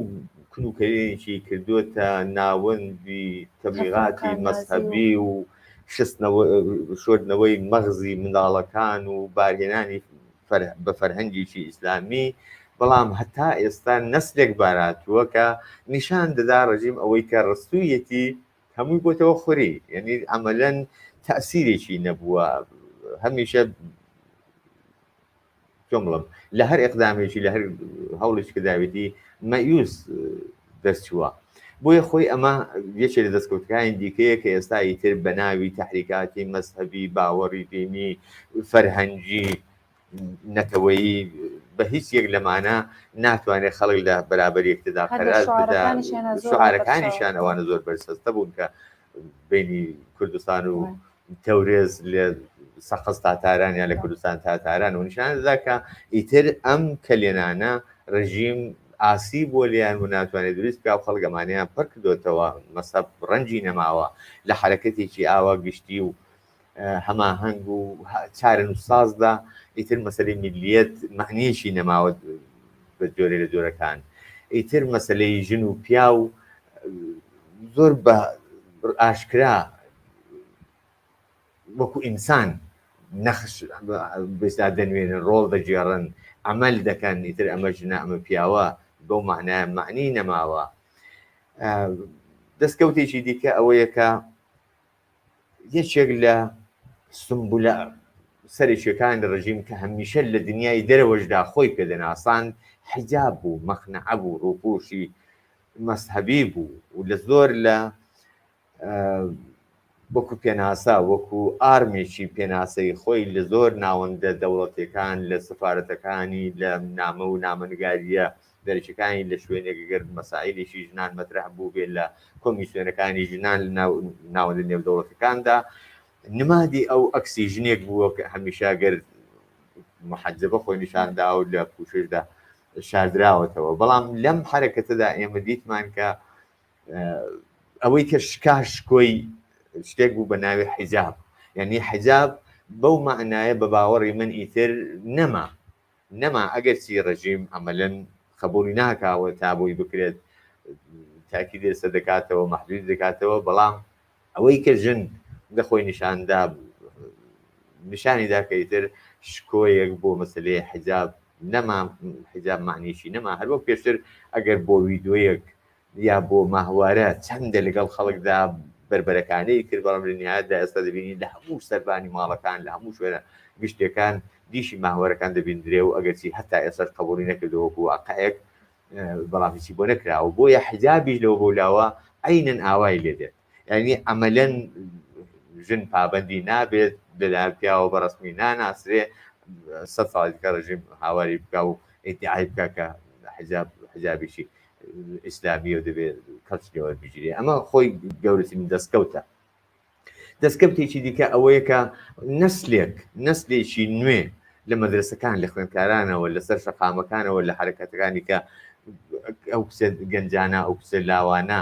کنوکەرێکی کردووەتە ناوەندی تەبلیغاتی مەزهەبی و شستنەوە شۆردنەوەی مەغزی منداڵەکان و بارهێنانی بە فەرهەنگێکی ئیسلامی بەڵام هەتا ئێستا نەسلێک باراتووە کە نیشان دەدا ڕژیم ئەوەی کە ڕستوویەتی هەمووی بۆتەوە خوری یعنی عملەن تەسیرێکی نەبووە هەمیشە چۆن بڵم لە هەر ئەقدامێکی لە هەر هەوڵێکی کە داوێتی مەیوس دەرچووە بۆیە خۆی ئەمە یەکێ لە دەستکەوتەکانی دیکەیە کە ئێستا ئیتر بە ناوی تحریکاتی مەزهەبی باوەڕی دینی فەرهەنگی نەتەوەیی بە هیچ یەک لەمانە ناتوانێت خەڵک لە بەرابەر یەکتردا قەرار بدا شعارەکانیشیان ئەوانە زۆر بەرسەستە بوون کە بینی کوردستان و تەورێز لە سەقز تا تاران یا لە کوردستان تا تاران و نیشان دەدا کە ئیتر ئەم کەلێنانە ڕژیم ئاسی بۆ لیان و ناتوانێت دروست بکا و خەڵک ئەمانەیان پڕ کردۆتەوە مەسەب ڕەنجی نەماوە لە حەرەکەتێکی ئاوا گشتی و هەماهەنگ و چارەنووسسازدا ئیتر مەسەلەی میللیەت مەعنیەکی نەماوە بە جۆرێ لە جۆرەکان ئیتر مەسەلەی ژن و پیاو زۆر بە ئاشکرا وەکو ئینسان نەخش بێستا دەنوێنن ڕۆڵ دەگێڕن عمل دەکەن ئیتر ئەمە ژنە ئەمە پیاوە بەو معنای معنی نەماوە دەستکەوتێکی دیکە ئەوەیە کە یەکێک لە سمبولە سەرەکیەکانی ڕژیم کە هەمیشە لە دنیای دەرەوەشدا خۆی پێدەناساند حیجاب بوو، مەقنەعە بوو، ڕووپۆشی مەزهەبی بوو و لە زۆر لە وەکو پێناسە وەکو ئارمێکی پێناسەی خۆی لە زۆر ناوەندە دەوڵەتەکان لە سەفارەتەکانی لە نامە و نامەنگاریە دەرەکیەکانی لە شوێنێک گەر مەسائیلێکی ژنان مەترەح بووبێ لە کۆمیسیۆنەکانی ژنان لە ناوەندە نێودەوڵەتەکاندا نمادی ئەو ئەکسی ژنێک بووە کە هەمیشە گەر محەجەبە خۆی نیشاندا و لە پوششدا شاردراوەتەوە بەڵام لەم حرەکەتەدا ئێمە دیتمان کە ئەوەی کە شکا شکۆی شتێک بوو بە ناوی حیجاب یعنی حیجاب بەو معنایە بە باوەڕی من ئیتر نەما نەما ئەگەرچی ڕژیم عەمەلەن قەبوڵی ناکا و تا بۆی بکرێت تاکیدی لەسەر دەکاتەوە مەحدودی دەکاتەوە بەڵام ئەوەی کە ژن لە خۆی نیشاندا نیشانی دا کە ئیتر شکۆیەک بۆ مەسلەی حجاب نەما حجاب معنیشی نەما هەر وەک پێشتر ئەگەر بۆ ویدۆیەک یا بۆ ماهوارە چەندە لەگەڵ خەڵکدا بەربەرەکانەی کرد، بەڵام لە نیهایەتدا ئێستا دەبینین لە هەموو سەربانی ماڵەکان، لە هەموو شوێنە گشتیەکان دیشی ماهوارەکان دەبیندرێ و ئەگەرچی هەتا ئێستاش قەبوڵی نەکردووە وەکو واقعێک، بەڵام هیچی بۆ نەکراوە. بۆیە حیجابیش لەوە بەولاوە عەینەن ئاوای لێ دێت. یانی عەمەلەن ژن پابەندی نابێت، لەلایەن پیاوە بە ڕەسمی ناناسرێ، سەد ساڵی دیکە ڕژیم هاواری بکا و ئیدیعای بکا کە حیجاب حیجابێکی ئیسلامیە و دەبێت کەڵکی لێ وەربگیرێ ئەمە خۆی گەورەترین دەستکەوتە دەستکەوتێکی دیکە ئەوەیە کە نەسلێک نەسلێکی نوێ لە مەدرسەکان لە خوێندکارانەوە لەسەر شەقامەکانەوە لە حرەکەتەکانی کە ئەو کچە گەنجانە ئەو کچە لاوانە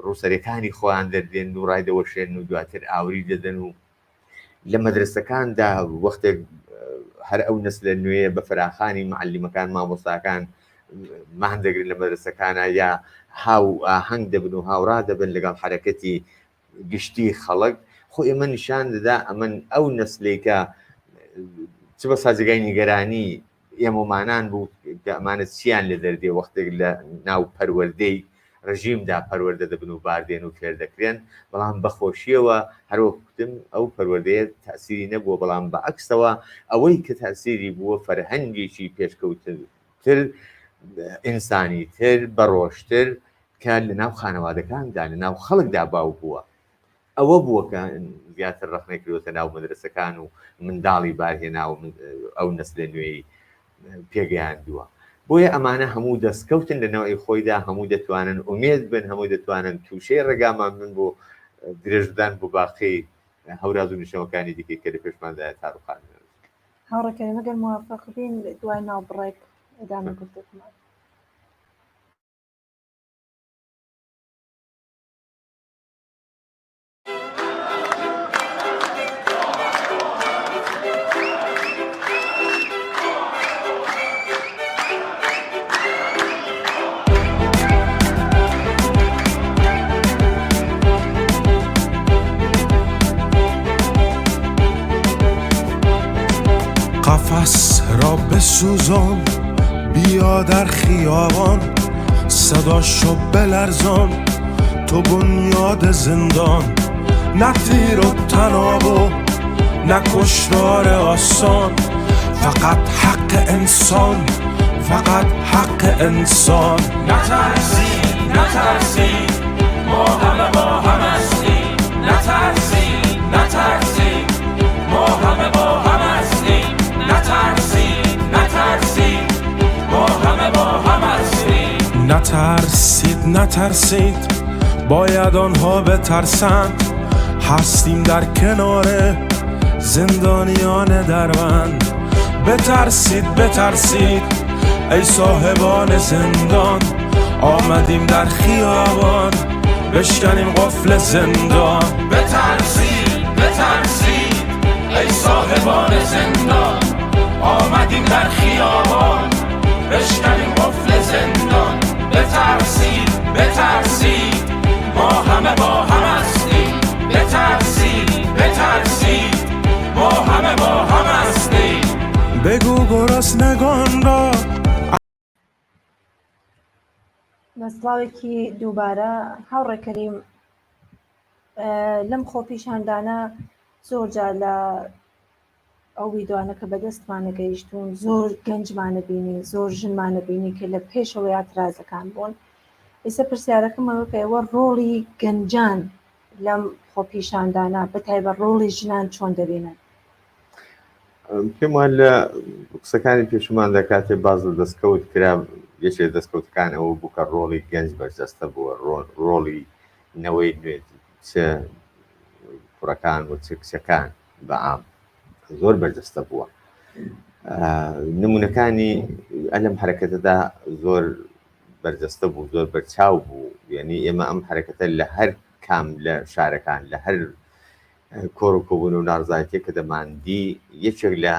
ڕووسەرەکانی خۆیان دەردێن و ڕای دەوەشێن و دواتر ئاوری دەدەن و لە مەدرەسەکاندا وەختێک هەر ئەو نەسلە نوێیە بە فەراخانی معەلیمەکان مامۆستاکان مان دەگرن لە مەدرەسەکانە یا هاو ئاهەنگ دەبن و هاوڕا دەبن لەگەڵ حەرەکەتی گشتی خەڵک خۆ ئێمە نیشان دەدا ئەمن ئەو نەسلێکە. چ بەسا جێگای نیگەرانی ئێمەمانان بوو کە ئەمانە چیان لێ دەردێ وەختێک لە ناو پەروەردەی ڕژیمدا پەروەردە دەبن و باردێن و فێر دەکرێن، بەڵام بەخۆشیەوە هەروەک کوتم ئەو پەروەردەیە تەئسیری نەبووە، بەڵام بە عەکسەوە ئەوەی کە تەئسیری بووە فەرهەنگێکی پێشکەوتتر، ئینسانیتر، بەڕۆژتر کە لە ناو خانەوادەکاندا، لە ناو خەڵکدا باو بووە. ئەوە بووە کە زیاتر ڕەخنەی کردووەتە ناو مەدرەسەکان و منداڵی بارهێناوە ئەو نەسلە نوێی پێگەیاندووە. بۆیە ئەمانە هەموو دەستکەوتن لە نەوعی خۆیدا، هەموو دەتوانن ئومێد بن، هەموو دەتوانن تووشەی ڕێگامان بن بۆ درێژەدان بۆ باقی هەوراز و نشێوەکانی دیکەی کە لە پێشماندایە تا ڕووخاندن. هاوڕێ کەریم ئەگەر موافق بین دوای ناوبڕێک ئیدامەی گفتوگۆمان. قفس را بسوزان بیا در خیابان صداشو بلرزان تو بنیاد زندان نه تیر و تناب و نه کشتار آسان فقط حق انسان فقط حق انسان نترسید نترسید ما همه با هم هستیم نترسید نترسید ما همه با هم هستیم نترسید نترسید ما همه با هم هستیم نترسید نترسید باید آنها بترسند هستیم در کنار زندانیان دربند بترسید بترسید ای صاحبان زندان آمدیم در خیابان بشکنیم قفل زندان بترسید بترسید ای صاحبان زندان آمدیم در خیابان بشکنیم قفل زندان بترسید بترسید ما همه با هم هستیم بترسید بترسید ما همه با هم هستیم بگو گرسنگان را بە سڵاوێکی دووبارە هاوڕێ کەریم لەم خۆپیشاندانە زۆر جار لە ئەو ویدۆانە کە بەدەستمانە گەیشتوون زۆر گەنجمانە بینی زۆر ژنمانە بینی کە لە پێشەوەی ئاترازەکان بوون ئێستا پرسیارەکەم ئەوە کە ئێوە ڕۆڵی گەنجان لەم خۆپیشاندانە بەتایبەت ڕۆڵی ژنان چۆن دەبینن؟ پێم وایە لە قسەکانی پێشومان کاتێ باز لە دەستکەوت کرا یەکێ دەستکەوتەکان ئەوە بوو کە ڕۆڵی گەنج بەرجەستە بووە ڕۆڵی نەوەی نوێ چ کوڕەکان و چ کچەکان بە عام زۆر بەرجەستە بووە نمونەکانی ئەلم حرەکەتەدا زۆر بەرجەستە بوو زۆر بەرچاو بوو یعنی ئێمە ئەم حرەکەتە لە هەر کام لە شارەکان لە هەر کۆڕ و کۆبوون و ناڕزایەتیە کە دەماندی یەکێک لە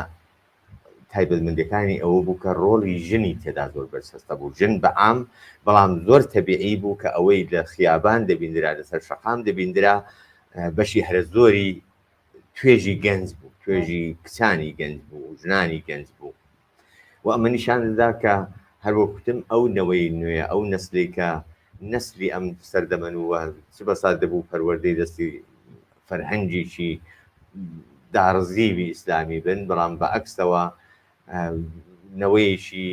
تایبەتمەندیەکانی ئەوە بوو کە ڕۆڵی ژنی تێدا زۆر بەرجەستە بوو ژن بە عام بەڵام زۆر تەبیعی بوو کە ئەوەی لە خیابان دەبیندرا لەسەر شەقام دەبیندرا بەشی هەرە زۆری توێژی گەنج بوو توێژی کچانی گەنج بوو ژنانی گەنج بوو و ئەمە نیشان دەدا کە هەروەک کوتم ئەو نەوەی نوێ ئەو نەسلی کە نەسلی ئەم سەردەمەن و چ بەسا دەبوو پەروەردەی دەستی فەرهەنگێکی داڕزیوی ئیسلامی بن بەڵام بە عەکسەوە نەوەیەکی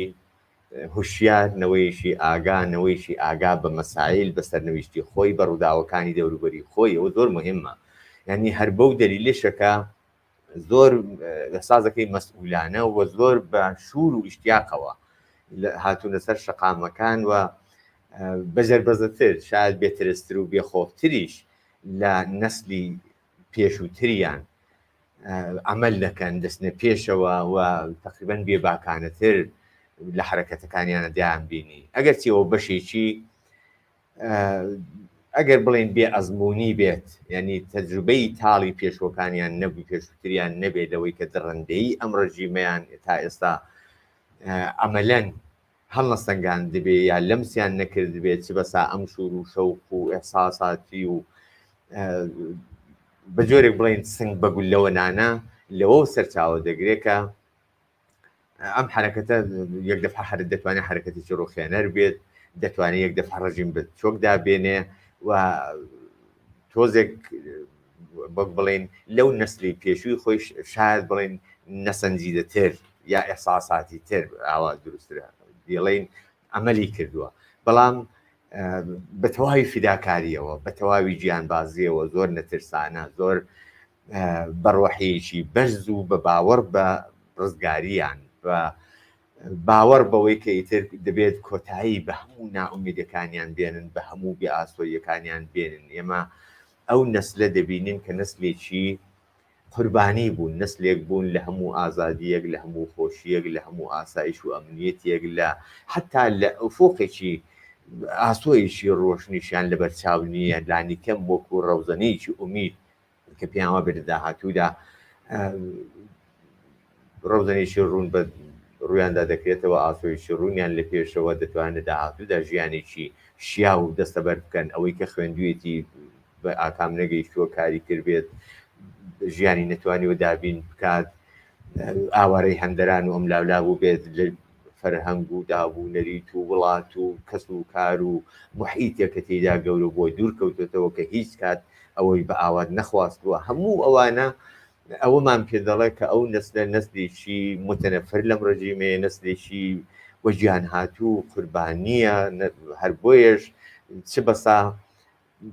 هوشیار نەوەیەکی ئاگا نەوەیەکی ئاگا بە مەسایل بە سەرنەویشتی خۆی بە ڕووداوەکانی دەوروبەری خۆی ئەوە زۆر مهمە یعنی هەر بەو دەلیلشەکە زۆر سازەکەی مەسئولانە و زۆر بە شوور و ئیشتیاقەوە هاتوونە سەر شەقامەکان و بەجەربەزەتر شاید بێترستر و بێخۆفتریش لە نەسلی پێشووتریان عمل دەکەن دەستنە پێشەوە و تقریبا بێباکانەتر لە حرەکەتەکانیانە دیان بینی ئەگەر چیەوە بەشێکی ئەگەر بڵێن بێ ئەزمموونی بێت ینی تەجروبەی تاڵی پێشوەکانیان نەبوو پێشووتریان نەبێت لەوەی کە دڕندەیی ئەم ڕژیمەیان تا ئێستا ئەمەلەن هەڵنەسەنگاندبێ یا لەمسیان نەکردبێ چ بەسا ئەم شور و شەوق و ئێحساساتی و بە جۆرێک بڵێن سنگ بە گوللەوە نانە لەوە سەرچاوە دەگرێت کە ئەم حرەکەتە یەک دەفعە حرە دەتوانێت حرەکەتێکی ڕوخێنەر بێت، دەتوانێت یەک دەفعە ڕژیم بە چۆکدا بێنێ و تۆزێک وەک بڵێن لەو نەسلی پێشووی خۆی شاید بڵێن نەسەنجیدەتر یا ئێحساساتی تر ئاوا دروسترە بیڵێن عملی کردووە، بەڵام بە تەواوی فیداکاریەوە، بە تەواوی گیانبازیەوە، زۆر نەترسانە، زۆر بە ڕۆحیەکی بەرز و بە باوەڕ بە ڕزگاریان، بە باوەڕ بەوەی کە ئیتر دەبێت کۆتایی بە هەموو نائومێدەکانیان بێنن، بە هەموو بێ ئاسۆییەکانیان بێنن. ئێمە ئەو نەسلە دەبینین کە نەسلێکی قوربانی بوون، نەسلێک بوون لە هەموو ئازادییەک، لە هەموو خۆشییەک، لە هەموو ئاسایش و ئەمنیەتێک، لە حەتا لە ئوفوقێکی ئاسۆیەکی ڕۆشنیشیان لەبەرچاو نییە، لانیکەم وەکوو ڕەوزەنەیەکی ئومید کە پێیان وابێت لە داهاتوودا ڕەوزەنێکی ڕوون بە ڕوویاندا دەکرێتەوە، ئاسۆیەکی ڕوونیان لە پێشەوە، دەتوانن لە داهاتوودا ژیانێکی شیاو دەستەبەر بکەن. ئەوەی کە خوێندوویەتی بە ئاکام نەگەیشتووە، کاری کردبێت، ژیانی نەتوانیوە دابین بکات، ئاوارەی هەندەران و ئەملاولا بووبێت، لە فەرهەنگ و داب و نەریت و وڵات و کەس و کار و موحیتێک کە تێیدا گەورە بووە دوور کەوتۆتەوە کە هیچ کات ئەوەی بە ئاوات نەخواستووە. هەموو ئەوانە ئەوەمان پێ دەڵێ کە ئەو نەسلە نەسلێکی متەنەفر لەم ڕژیمەیە، نەسلێکی وەگیان هاتوو و قوربانییە، هەر بۆیەش چ بەسا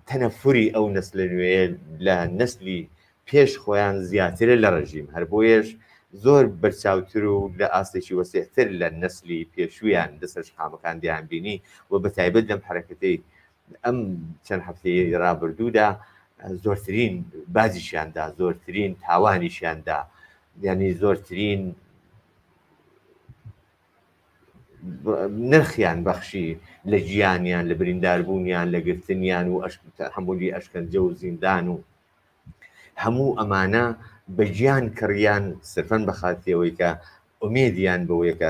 تەنەفوری ئەو نەسلە نوێیە لە نەسلی پێش خۆیان زیاترە لە ڕژیم، هەر بۆیەش زۆر بەرچاوتر و لە ئاستێکی وەسیعتر لە نەسلی پێشوویان لەسەر شەقامەکان دەیانبینی و بەتایبەت لەم حەرەکەتەی ئەم چەند هەفتەیەی ڕابردوودا زۆرترین باجیشیان دا، زۆرترین تاوانیشیان دا، یانی زۆرترین نرخیان بەخشی لە گیانیان، لە برینداربوونیان، لە گرتنیان و تەحەمولی ئەشکەنجە و زیندان و هەموو ئەمانە بە گیان کڕیان سرفەن بە خاتری ئەوەی کە ئومێدیان بەوەیە کە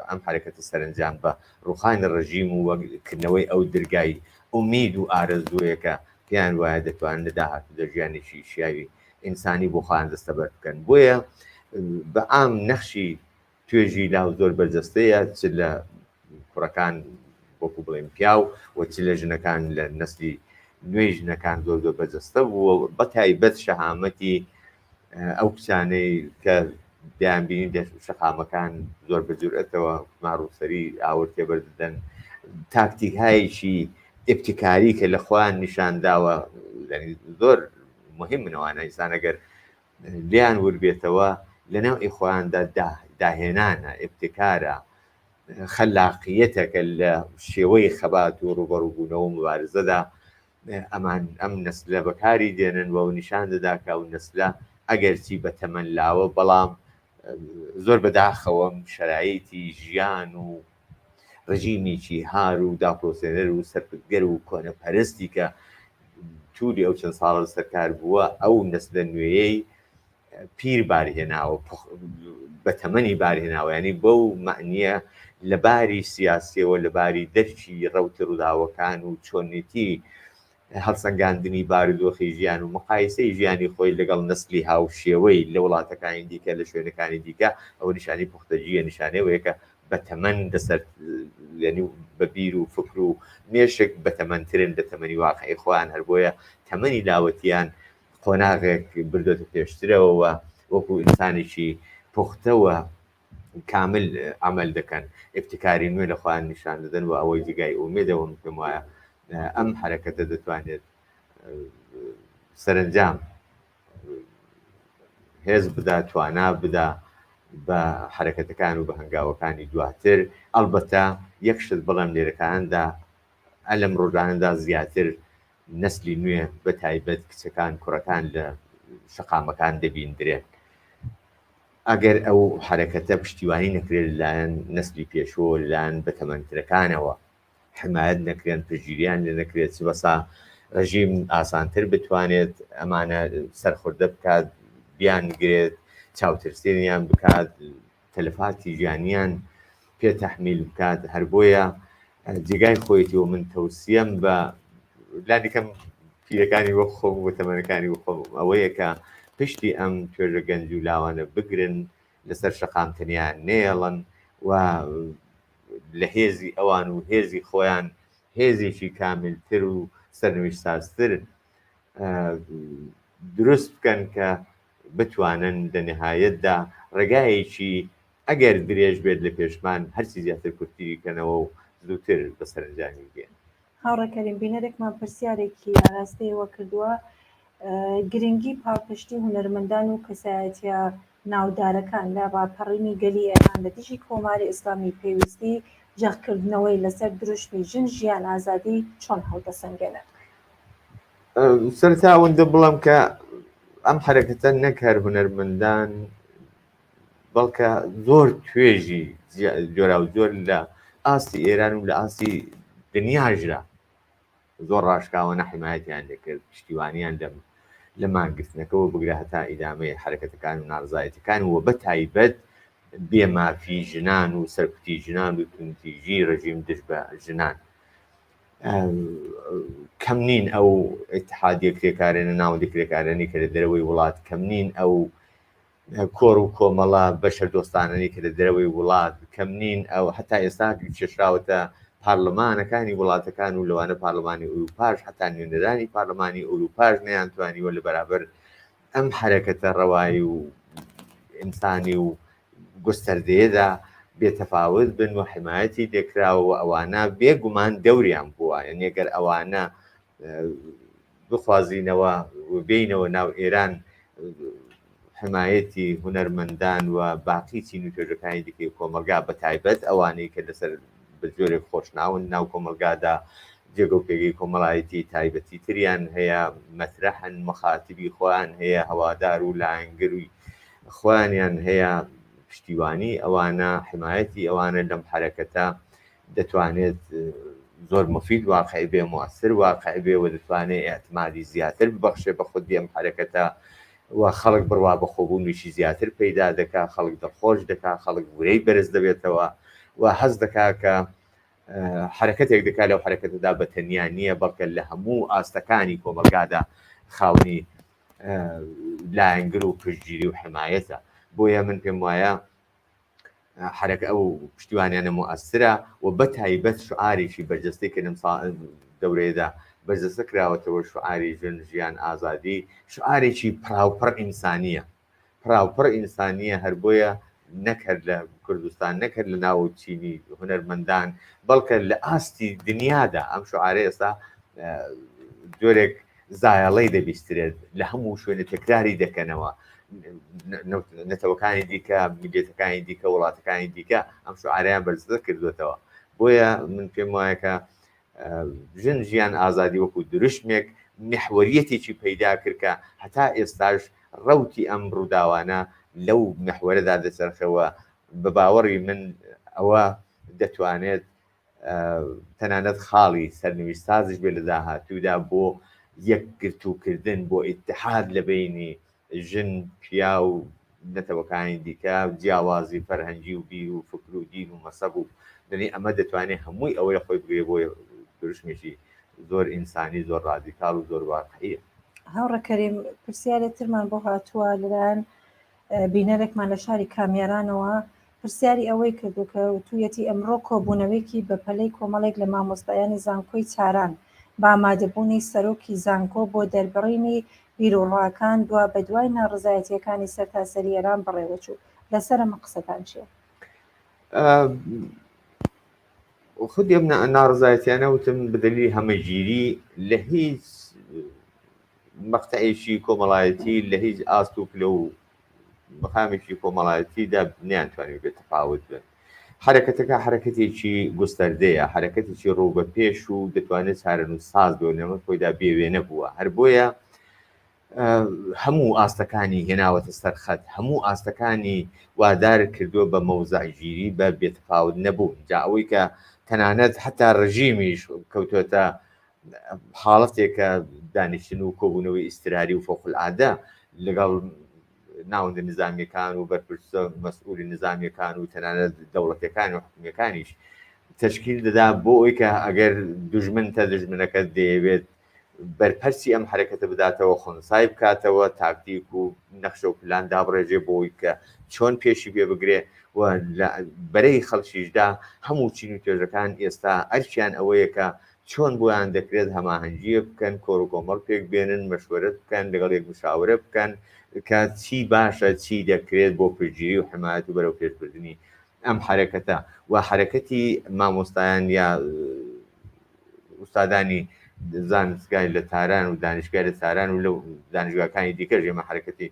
ئەم حەرەکەتە سەرەنجام بە ڕووخانی ڕژیم و کردنەوەی ئەو درگای ئومید و ئارەزووەیە کە پێیان وایە دەتوانن لە داهاتوودا ژیانێکی شیاوی ئینسانی بۆ خۆیان دەستەبەر بکەن. بۆیە بە عام نەخشی توێژی لاو زۆر بەرجەستەیە، چ لە کوڕەکان وەکو بڵێن پیاو و چ لە ژنەکان لە نەسلی نوێی ژنەکان زۆر زۆر بەرجەستە بووە، بە تایبەت شەهامەتی ئەو کچانەی کە دەیانبینی لە شەقامەکان زۆر بە جورئەتەوە ماڕوسەری ئاور تێبەر دەدەن، تاکتیکهایەکی ئیبتکاری کە لە خۆیان نیشان داوە زۆر مهمنەوانە. ئینسان ئەگەر لێیان وربێتەوە لە نەوعی خۆیاندا داهێنانە، ئیبتکارە، خەلاقیەتێکە لە شێوەی خەبات و ڕووبەڕووبوونەوە و موبارزەدا ئەمان ئەم نەسلە بەکاری دێنن و نیشان دەدا کە ئەو نەسلە ئەگەرچی بە تەمەن لاوە بەڵام زۆر بەداخەوەم شەرایتی ژیان و ڕژیمێکی هار و داپڵۆسێنەر و سەرکوتگەر و کۆنەپەرستی کە تووری ئەو چەند ساڵە سەرکار بووە ئەو نەسلە نوێیەی پیر بارهێناوە، بە تەمەنی بارهێناوە، ینی بەو مەعنیە لە باری سیاسیەوە، لە باری دەرکی ڕەوتی ڕووداوەکان و چۆنێتی هەڵسەنگاندنی بارودۆخی ژیان و مقایسەی ژیانی خۆی لەگەڵ نەسلی هاوشێوەی لە وڵاتەکانی دیکە، لە شوێنەکانی دیکە، ئەوە نیشانەی پوختەگییە، نیشانەی ئەوەیە کە بەتەمەن لەسەر یعنی بە بیر و فکر و مێشک بەتەمەنترن لە تەمەنی واقعی خۆیان، هەر بۆیە تەمەنی لاوەتیان قۆناغێک بردۆتە پێشترەوە و وەکو ئینسانێکی پوختە و کامل عەمەل دەکەن، ئیبتکاری نوێ لە خۆیان نیشان دەدەن و ئەوەی جێگای ئومێدە و من پێم وایە ئەم حەرەکەتە دەتوانێت سەرەنجام هێز بدا، توانا بدا بە حەرەکەتەکان و بە هەنگاوەکانی دواتر. ئەڵبەتە یەک شت بڵێم لێرەکاندا ئەلەم ڕۆژانەدا زیاتر نەسلی نوێ بە تایبەت کچەکان کوڕەکان لە شەقامەکان دەبیندرێن. ئەگەر ئەو حەرەکەتە پشتیوانی نەکرێت لەلایەن نەسلی پێشووەوە، لەلایەن بەتەمەنترەکانەوە حمایەت نەکرێن، پشتگیریان لێ نەکرێت، چ بەسا ڕژیم ئاسانتر بتوانێت ئەمانە سەرخوردە بکات، بیانگرێت، چاوترسێنیان بکات، تەلەفاتی گیانیان پێ تەحمیل بکات. هەر بۆیە جێگای خۆیەتی و من تەوسیەم بە لانیکەم پیرەکانی وەک خۆم و تەمەنەکانی وەک خۆم ئەوەیە کە پشتی ئەم توێژە گەنج و لاوانە بگرن، لەسەر شەقام تەنیا نەیەڵن و لە هێزی ئەوان و هێزی خۆیان هێزێکی کاملتر و سەرنویشتسازتر دروست بکەن کە بتوانن لە نهایەتدا ڕێگایەکی ئەگەر درێژ بێت لە پێشمان هەرچی زیاتر کورتتری کەنەوە و زووتر بە سەرەنجامی بگەن. هاوڕێ کەریم، بینەرێکمان پرسیارێکی ئاراستەی ئێوە کردووە، گرنگی پاڵپشتی هونەرمەندان و کەسایەتییە ناودارەکان لە ڕاپەڕینی گەلی ئێران لە دژی کۆماری ئیسلامی پێویستی جەختکردنەوەی لەسەر دروشمی ژن ژیان ئازادی چۆن هەڵدەسەنگێنن؟ سەرەتا ئەوەندە بڵێم کە ئەم حەرەکەتە نەک هەر هونەرمەندان بەڵکە زۆر توێژی جۆراوجۆر لە ئاستی ئێران و لە ئاستی دنیاژرا زۆر ڕاشکاوانە حمایەتیان دەکرد، پشتیوانیان لەم لە مانگرتنەکەوە بگرە هەتا ئیدامەی حەرەکەتەکان و ناڕزایەتیەکان و بە تایبەت بێ مافی ژنان و سەرکوتی ژنان و توندتیژی ڕژیم دژ بە ژنان. کەم نین ئەو ئیتحادیە کرێکارانە، ناوەندی کرێکارانی کە لە دەرەوەی وڵات، کەم نین ئەو کۆڕ و کۆمەڵە بەشەردۆستانەی کە لە دەرەوەی وڵات کەم نین، ئەو هەتا ئێستا کێشراوەتە پارلمانەکانی وڵاتەکان و لەوانە پارلمانی ئورووپاش، هەتا نوێنەرانی پارلمانی ئورووپاش نەیانتوانیوە لە بەرابەر ئەم حەرەکەتە ڕەوایی و ئینسانی و گوستەردەیەدا بێتەفاوت بن و حمایەتی لێکراوە و ئەوانە بێگومان دەوریان بووە. یعنی گەر ئەوانە بخوازینەوە و بێینەوە ناو ئێران حمایەتی هونەرمەندان و باقی چین و توێژەکانی دیکەی کۆمەڵگا بە تایبەت ئەوانەی کە لەسەر بە جۆرێک خۆشناون ناو کۆمەڵگادا جێگە و پێگەی کۆمەڵایەتی تایبەتی تریان هەیە مەترەحن مخاتبی خۆیان هەیە هەوادار و لایەنگری خۆیانیان هەیە پشتیوانی ئەوانە حمایەتی ئەوانە لەم حەرەکەتە دەتوانێت زۆر مفید واقعی بێ موثر واقع بێ و دەتوانێت ئیعتمادی زیاتر ببەخشێ بە خودی ئەم حەرەکەتە و خەڵک بڕوا بە خۆبوونیشی زیاتر پەیدا دەکا خەڵک دڵخۆش دەکا خەڵک ورەی بەرز دەبێتەوە و حەز دەکا کە حرەکەتێک دەکا لەو حرەکەتەدا بە تەنیا نییە بەڵکە لە هەموو ئاستەکانی کۆمەلگادا خاونی لایەنگر و پشتگیری و حمایەتە بۆیە من پێم وایە حرەکە ئەو پشتیوانیانە موئەسرە و بە تایبەت شعارێکی بەرجەستەی کە لەم دەورەیەدا بەرجەستە کراوەتەوە شعاری ژن ژیان ئازادی شعارێکی پڕاوپڕ ئینسانیە پڕاوپڕ ئینسانیە هەر بۆیە نەک هەر لە کوردستان نەک هەر لە ناو چینی هونەرمەندان بەڵکە لە ئاستی دنیادا ئەم شعارە ئێستا جۆرێک زایەڵەی دەبیسترێت لە هەموو شوێنە تەکراری دەکەنەوە نەتەوەکانی دیکە میلەتەکانی دیکە وڵاتەکانی دیکە ئەم شعاریان بەرزتر کردوێتەوە بۆیە من پێم وایە کە ژن ژیان ئازادی وەکو دروشمێک محوەریەتێکی پەیدا کرد کە هەتا ئێستاش ڕەوتی ئەم ڕووداوانە لەو محوەرەدا دەچەرخەوە بە باوەڕی من ئەوە دەتوانێت تەنانەت خاڵی سەرنویستسازیش بێت لە داهاتوودا بۆ یەکگرتووکردن، بۆ ئیتحاد لە بەینی ژن، پیاو، نەتەوەکانی دیکە، جیاوازی فەرهەنگی و بیر و فکر و دین و مەسەب و دەنی ئەمە دەتوانێت هەمووی ئەوە لە خۆی بگرێت بۆ دروشمێکی زۆر ئینسانی، زۆر ڕادیکاڵ و زۆر واقعیە. هاوڕێ کەریم، پرسیارێ ترمان بۆ هاتووە لەلایەن بینەرێکمان لە شاری کامیارانەوە پرسیاری ئەوەی کردو کە وتوویەتی ئەمڕۆ کۆبوونەوەیەکی بەپەلەی کۆمەڵێک لە مامۆستایانی زانکۆی تاران بە ئامادەبوونی سەرۆکی زانکۆ بۆ دەربڕینی بیروڕاکان دوابەدوای ناڕەزایەتییەکانی سەرتاسەری ئێران بەڕێوەچوو. لەسەر ئەمە قسەتان چییە؟ خودی ئەم ناڕەزایەتیانە وتم بە دەلیلی هەمەگیری لە هیچ مەقتەعێکی کۆمەڵایەتی لە هیچ ئاست و پلە و مەقامێکی کۆمەڵایەتیدا نیانتوانی بێت تەفاوت بن حرەکەتەکە حرەکەتێکی گوستەردەیە حرەکەتێکی ڕوو بە پێش و دەتوانێت چارەنووس ساز بێ لەمە خۆیدا بێوێنە بووە هەر بۆیە هەموو ئاستەکانی هێناوەتە سەرخەت هەموو ئاستەکانی وادار کردووە بە مەوزعگیری بە بێتفاوت نەبوون جا ئەوەی کە تەنانەت حتا ڕژیمیش کەوتوەتە حاڵەتێکە دانیشتن و کۆبوونەوەی ئیستراری و فوق العادە لەگەڵ ناوەندە نظامیەکان و بەرپرسە مەسئولی نظامیەکان و تەنانەت دەوڵەتەکان و حکومیەکانیش تشکیل دەدا بۆ ئەوی کە ئەگەر دژمن تا دژمنەکە دەیەوێت بەرپەرچی ئەم حەرەکەتە بداتەوە، خونسای بکاتەوە، تاکتیک و نەخشە و پلان دابڕێژێ بۆی کە چۆن پێشی پێ بگرێ و لە بەرەی خەڵکیشدا هەموو چین و توێژەکان ئێستا ئەرکیان ئەوەیە کە چۆن بۆیان دەکرێت هەماهەنگییەک بکەن، کۆڕ و کۆمەڵ پێک بێنن، مەشوەرەت بکەن، لەگەڵ یەک مشاورە بکەن کە چی باشە، چی دەکرێت بۆ پشتگیری و حمایەت و بەرەوپێشبردنی ئەم حەرەکەتە و حەرەکەتی مامۆستایان یا ئوستادانی زانستگای لە تاران و دانیشگای لە تاران و لەو دانیشگاکانی دیکەش ئێمە حەرەکەتی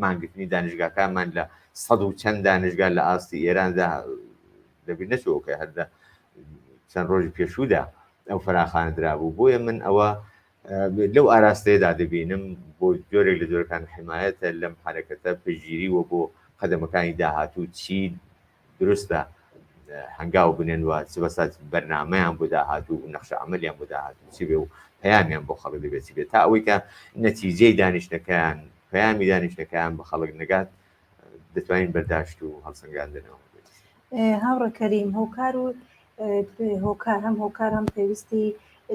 مانگرتنی دانیشگاکانمان لە سەد و چەند دانیشگا لە ئاستی ئێراندا لەبیر نەچووە کە هەر لە چەند ڕۆژی پێشوودا ئەو فەراخانە درابوو. بۆیە من ئەوە لەو ئاراستەیەدا دەبینم بۆ جۆرێک لە جۆرەکان حمایەتە لەم حەرەکەتە، پشتگیری و بۆ قەدەمەکانی داهاتوو چی دروستە هەنگاو بنێن و چ بەسا بەرنامەیان بۆ داهاتوو و نەخشە عەمەلیان بۆ داهاتوو چی بێ و پەیامیان بۆ خەڵک دەبێت چی بێت تا ئەوەی کە نەتیجەی دانیشتنەکەیان پەیامی دانیشتنەکەیان بە خەڵک نەگات دەتوانین بەرداشت و هەڵسەنگاندنەوە بێت. هاوڕێ کەریم هۆکار و هۆکار هەم هۆکار هەم پێویستی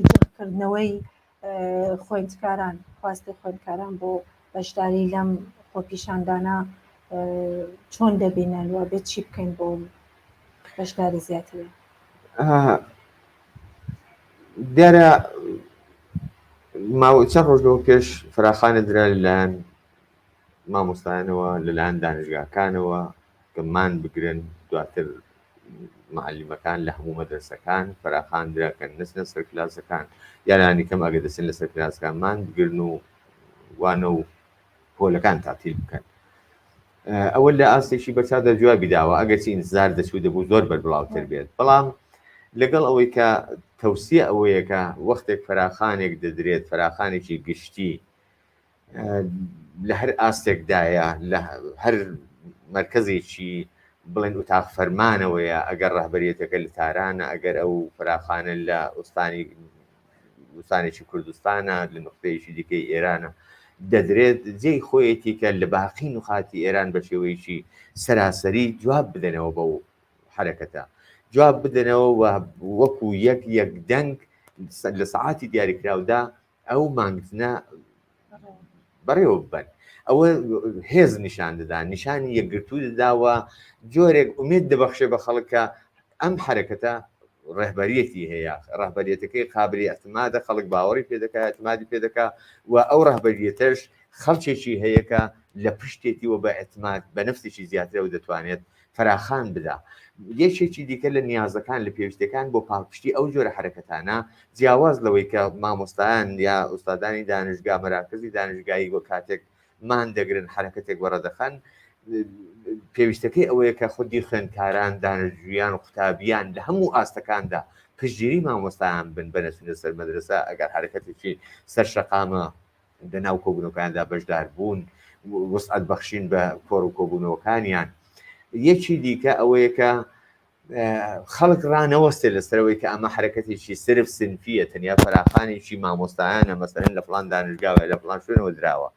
جەختکردنەوەی خوێندکاران خواستی خوێندکاران بۆ بەشداری لەم خۆپیشاندانە چۆن دەبینن و بێت چی بکەین بۆ بەشداری زیاتر؟ دیارە ماوە چەند ڕۆژ لەوە پێش فراخانە درا لەلایەن مامۆستایانەوە لەلایەن دانشگاکانەوە کە مان بگرن، دواتر معەلیمەکان لە هەموو مەدرەسەکان فەراخان درا کە نەچنە سەر کلاسەکان یا لانی کەم ئەگەر دەچن لەسەر کلاسەکان مان بگرن و وانە و پۆلەکان تاتیل بکەن. ئەوە لە ئاستێکی بەرچاودا جوابی داوە، ئەگەرچی ئینتزار دەچوو دەبوو زۆر بەربڵاوتر بێت، بەڵام لەگەڵ ئەوەی کە تەوسیە ئەوەیە کە وەختێک فەراخانێک دەدرێت، فەراخانێکی گشتی لە هەر ئاستێکدایە، لە هەر مەرکەزێکی بڵێن ئوتاق فەرمانەوەیە، ئەگەر ڕەهبەریەتەکە لە تارانە، ئەگەر ئەو فراخانە لە ئوستانی ئوستانێکی کوردستانە، لە نوقتەیەکی دیکەی ئێرانە دەدرێت، جێی خۆیەتی کە لە باقی نوقاتی ئێران بە شێوەیەکی سەراسەری جواب بدەنەوە بەو حەرەکەتە، جواب بدەنەوە و وەکوو یەک یەک دەنگ لە سەعاتی دیاریکراودا ئەو مانگرتنە بەڕێوە ببەن. ئەوە هێز نیشان دەدا، نیشانی یەکگرتوو دەدا و جۆرێک ئومێد دەبەخشێ بە خەڵک کە ئەم حەرەکەتە ڕەهبەریەتی هەیە، ڕەهبەریەتەکەی قابلی ئیعتمادە، خەڵک باوەڕی پێ دەکا، ئیعتمادی پێ دەکا و ئەو ڕەهبەریەتەش خەڵکێکی هەیە کە لە پشتێتی و بە ئیعتماد بە نەفسێکی زیاترەوە دەتوانێت فەراخان بدا. یەکێکی دیکە لە نیازەکان، لە پێویستیەکان بۆ پاڵپشتی ئەو جۆرە حەرەکەتانە، جیاواز لەوەی کە مامۆستایان یا ئوستادانی دانشگا، مەراکزی دانشگایی وە کاتێک مان دەگرن حەرەکەتێک وەڕدەخەن، پێویستەکەی ئەوەیە کە خودی خوێندکاران، دانشجویان و قوتابیان لە هەموو ئاستەکاندا پشتگیری مامۆستایان بن بە نەچوونە سەر مەدرەسە، ئەگەر حەرەکەتێکی سەر شەقامە لە ناو کۆبوونەوەکاندا بەشدار بوون، وسعەت بەخشین بە کۆڕ و کۆبوونەوەکانیان. یەکی دیکە ئەوەیە کە خەڵک ڕانەوەستێ لەسەرەوەی کە ئەمە حرەکەتێکی سرف سنفیە، تەنیا فەراخانێکی مامۆستایانە مەسەلەن لە فڵان دانشگاوە لە فڵان شوێنەوە دراوە،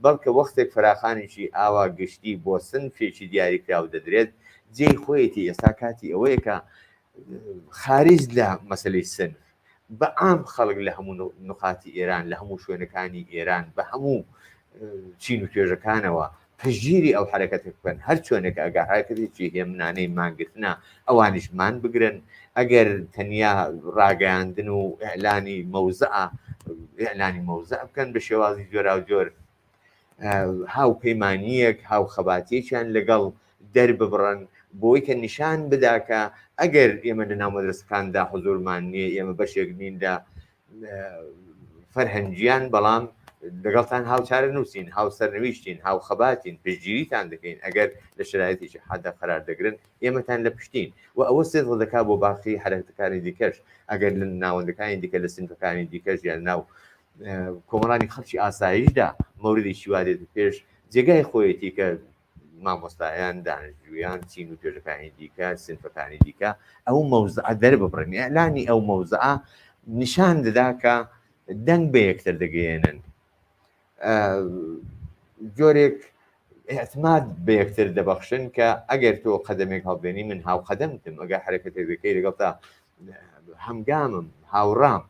بەڵکە وەختێک فەراخانێکی ئاوا گشتی بۆ سنفێکی دیاریکراو دەدرێت، جێی خۆیەتی ئێستا کاتی ئەوەیە کە خارج لە مەسەلەی سنف بە عام خەڵک لە هەموو نوقاتی ئێران، لە هەموو شوێنەکانی ئێران بە هەموو چین و توێژەکانەوە پشتگیری ئەو حەرەکەتە بکەن، هەر چۆنێک ئەگەر حەرەکەتێکی هێمنانەی مانگرتنە ئەوانیش مان بگرن، ئەگەر تەنیا ڕاگەیاندن و ئیعلانی مەوزعە ئیعلانی مەوزع بکەن بە شێوازی جۆراوجۆر، هاوپەیمانییەک، هاوخەباتییەکیان لەگەڵ دەرببڕن بۆی کە نیشان بدا کە ئەگەر ئێمە لە ناو مەدرەسەکاندا حزوورمان نییە، ئێمە بەشێک نین لە فەرهەنگیان، بەڵام لەگەڵتان هاوچارەنووسین، هاوسەرنویشتین، هاوخەباتین، پشتگیریتان دەکەین، ئەگەر لە شەرایتێکی حاددا قەرار دەگرن، ئێمەتان لە پشتین و ئەوە سێدق دەکا بۆ باقی حەرەکەتەکانی دیکەش، ئەگەر لە ناوەندەکانی دیکە، لە سینفەکانی دیکەش یان ناو کۆمەڵانی خەڵکی ئاسایشدا مەوردێکی وا دێتە پێش، جێگای خۆیەتی کە مامۆستایان، دانشجویان، چین و توێژەکانی دیکە، سنفەکانی دیکە ئەو مەوزعە دەرببڕن. ئیعلانی ئەو مەوزعە نیشان دەدا کە دەنگ بە یەکتر دەگەیەنن، جۆرێک ئیعتماد بە یەکتر دەبەخشن کە ئەگەر تۆ قەدەمێک هەڵدێنی من هاوقەدەمتم، ئەگەر حەرەکەتێک دەکەی لەگەڵتا هەمگامم، هاوڕام.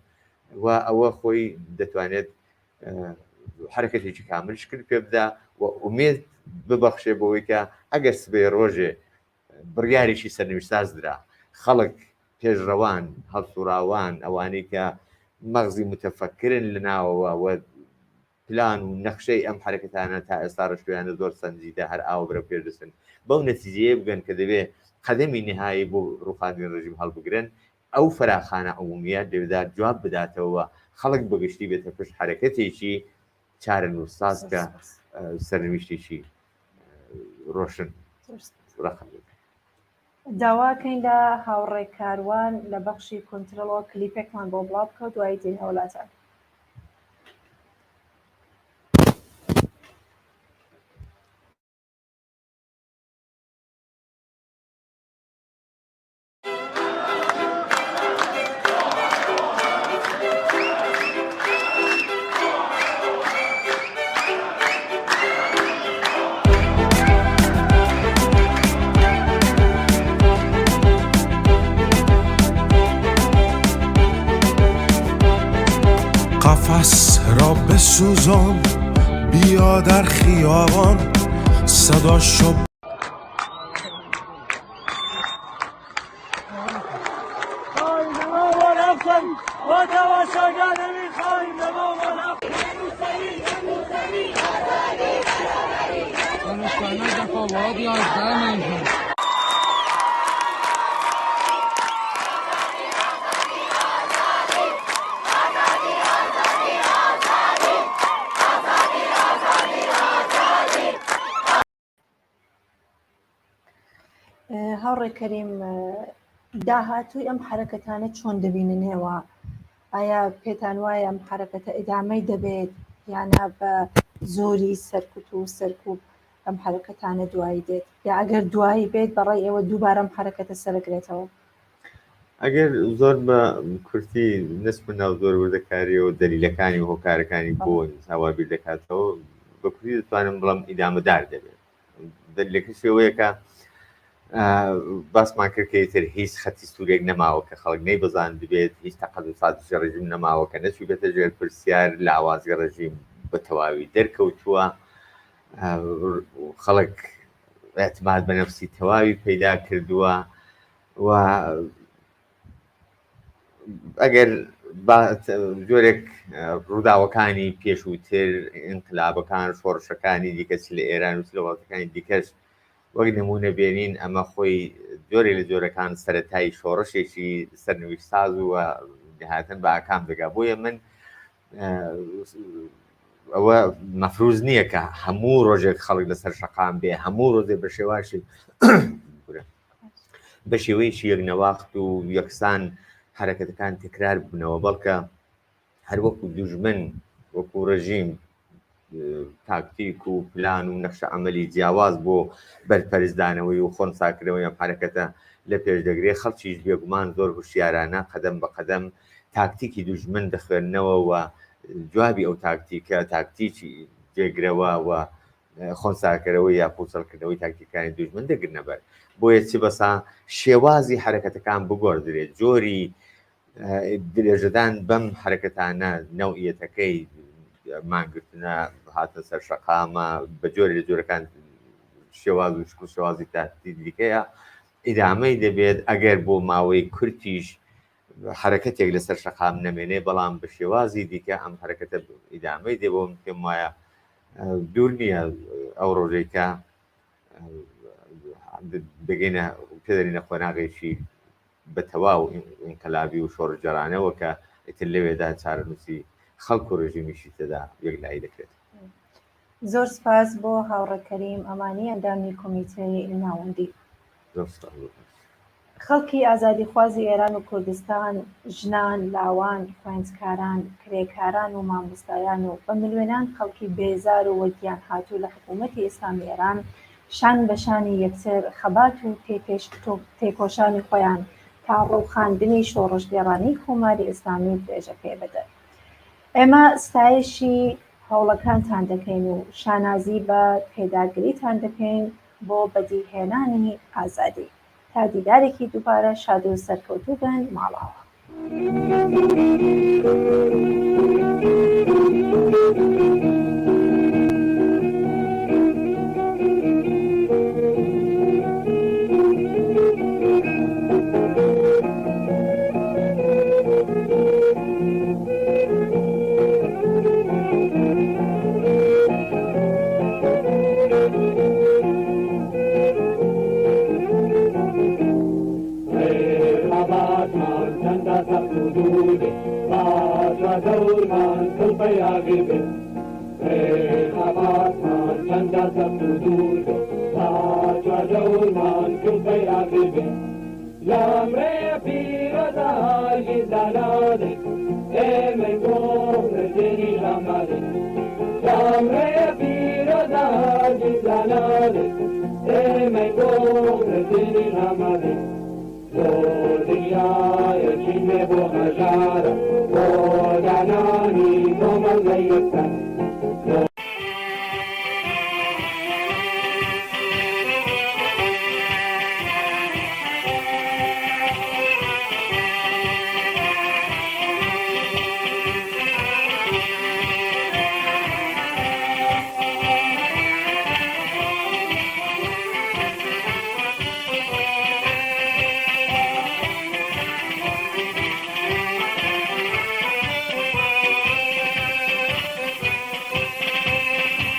و ئەوە خۆی دەتوانێت حرەکەتێکی کامل شکل پێ بدا و ئومێد ببەخشێ بۆی کە ئەگەر سبەی ڕۆژێ بڕیارێکی سەرنویساز درا خەڵک پێشڕەوان هەڵسوڕاوان ئەوانەی کە مەغزی متەفەکرن لە ناوەوە و پلان و نەخشەی ئەم حەرەکەتانە تا ئێستا ڕشتویانە زۆر سەنجیدە هەر ئاوە بەرەو پێش دەچن بەو نەتیجەیە بگەن کە دەبێ قەدەمی نهایی بۆ ڕوخاندنی ڕژیم هەڵبگرن ئەو فەراخانە عمومیە لەوێدا جواب بداتەوە خەڵک بەگشتی بێتە پشت حەرەکەتێکی چارەنووسساز کە سەرنویشتێکی ڕۆشن ڕەقم دەکات. داواکەین لە هاوڕێ کاروان لە بەخشی کۆنترڵەوە کلیپێکمان بۆ بڵاو بکە و دوایی دێینەوە لاتان. قفس را بسوزان بیا در خیابان صداشو هاوڕێ کەریم داهاتووی ئەم حرەکەتانە چۆن دەبیننەوە ئایا پێتان وایە ئەم حرەکەتە ئیدامەی دەبێت یانە بە زۆری سەرکوت و سەرکوب ئەم حرەکەتانە دوایی دێت یا ئەگەر دوایی بێت بەڕای ئێوە دووبارە ئەم حرەکەتە سەرگرێتەوە ئەگەر زۆر بە کورتی نەچمە ناو زۆر وردەکاریەوە دەلیلەکانی و هۆکارەکانی بۆ ئینسان وا بیر دەکاتەوە بە کورتی دەتوانم بڵێم ئیدامەدار دەبێت دەلیلەکەش ئەوەیە کە باسمان کرد کە ئیتر هیچ خەتی سوورێک نەماوە کە خەڵک نەیبەزاندبێت هیچ تەقەدوساتیشی ڕژیم نەماوە کە نەچووبێتە ژێر پرسیار لاوازی ڕژیم بە تەواوی دەرکەوتووە خەڵک اعتماد بە نەفسی تەواوی پەیدا کردووە و ئەگەر جۆرێک ڕووداوەکانی پێشووتر ئینقلابەکان شۆڕشەکانی دیکە چ لە ئێران و چ لە وڵاتەکانی دیکەش وەک نمونە بێنین ئەمە خۆی جۆرێ لە جۆرەکان سەتای شۆڕشێکی سەرنویشتساز و نهایەتەن بە ئاکام دەگا بۆیە من ئەوە مەفروز نییە کە هەموو ڕۆژێک خەڵک لەسەر شەقام بێ هەموو ڕۆژێ بە شێواشی بە شێوەیەکی یەکنەواخت و یەکسان حرەکەتەکان تکرار ببنەوە بەڵکە هەروەکو دوژمن وەکو ڕژیم تاکتیک و پلان و نەخشە عملی جیاواز بۆ بەرپەرچدانەوەی و خۆنساکردنەوەی ئەم حرەکەتە لە پێش دەگرێ خەڵکیش بێگومان زۆر هوشیارانە قەدەم بە قەدەم تاکتیکی دوژمن دەخوێننەوە و جوابی ئەو تاکتیکە تاکتیکی جێگرەوە و خۆنساکەرەوەی یا پوچەڵکردنەوەی تاکتیکانی دوژمن دەگرنە بەر بۆیە چ بەسا شێوازی حرەکەتەکان بگۆڕدرێت جۆری درێژەدان بەم حرەکەتانە نەوعیەتەکەی مانگرتنە هاتن سەر شەقامە بە جۆری لە جۆرەکان شێواز و شکل شێوازی تاکتی دیکەیە ئیدامەی دەبێت ئەگەر بۆ ماوەی کورتیش حرەکەتێک لەسەر شەقام نەمێنێ بەڵام بە شێوازی دیکە ئەم حرەکەتە ئیدامەی دێ بۆم پێم وایە دوور نییە ئەو ڕۆژەی کە دەگەینە پێدەرینە قۆناغێکی بە تەواو ئینقلابی و شۆڕشگێڕانەوە کە ئیتر لەوێدا چارەنووسی خەڵک و ڕژیمیشی تێدا یەکلایی دەکرێت. زۆر سپاس بۆ هاوڕێ کەریم ئەمانی ئەندامی کۆمیتەی ناوەندی. زۆر سپاس بۆ تۆش. خەڵکی ئازادیخوازی ئێران و کوردستان، ژنان، لاوان، خوێندکاران، کرێکاران و مامۆستایان و بە ملیۆنان خەڵکی بێزار و وەگیان هاتوو لە حکوومەتی ئیسلامی ئێران شان بە شانی یەکتر خەبات و تێکۆشانی خۆیان تا ڕووخاندنی شۆڕشگێڕانەی کۆماری ئیسلامی درێژە پێ بدەن. ئێمە ستایشی هەوڵەکانتان دەکەین و شانازی بە پێداگریتان دەکەین بۆ بەدیهێنانی ئازادی. تا دیدارێکی دووبارە شاد و سەرکەوتوو بن. ماڵئاوا.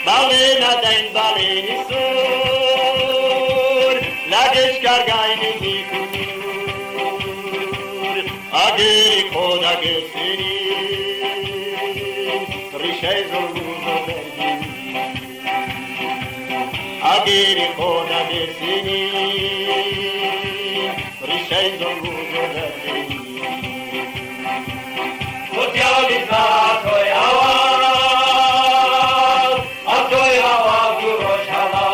بەڵێ نەدەین بەڵێنی سوور لە گشت کارگای نزیک و دوور ئاگری خۆ دەگرسێنین ڕیشەی زوڵم و زۆردەرگین ئاگری خۆ دەگرسێنین ڕیشەی زوڵم و زۆردەرگین سۆسیالیزم ئاسۆی ئاوات ئاسۆی ئاوات و ڕۆژهەڵات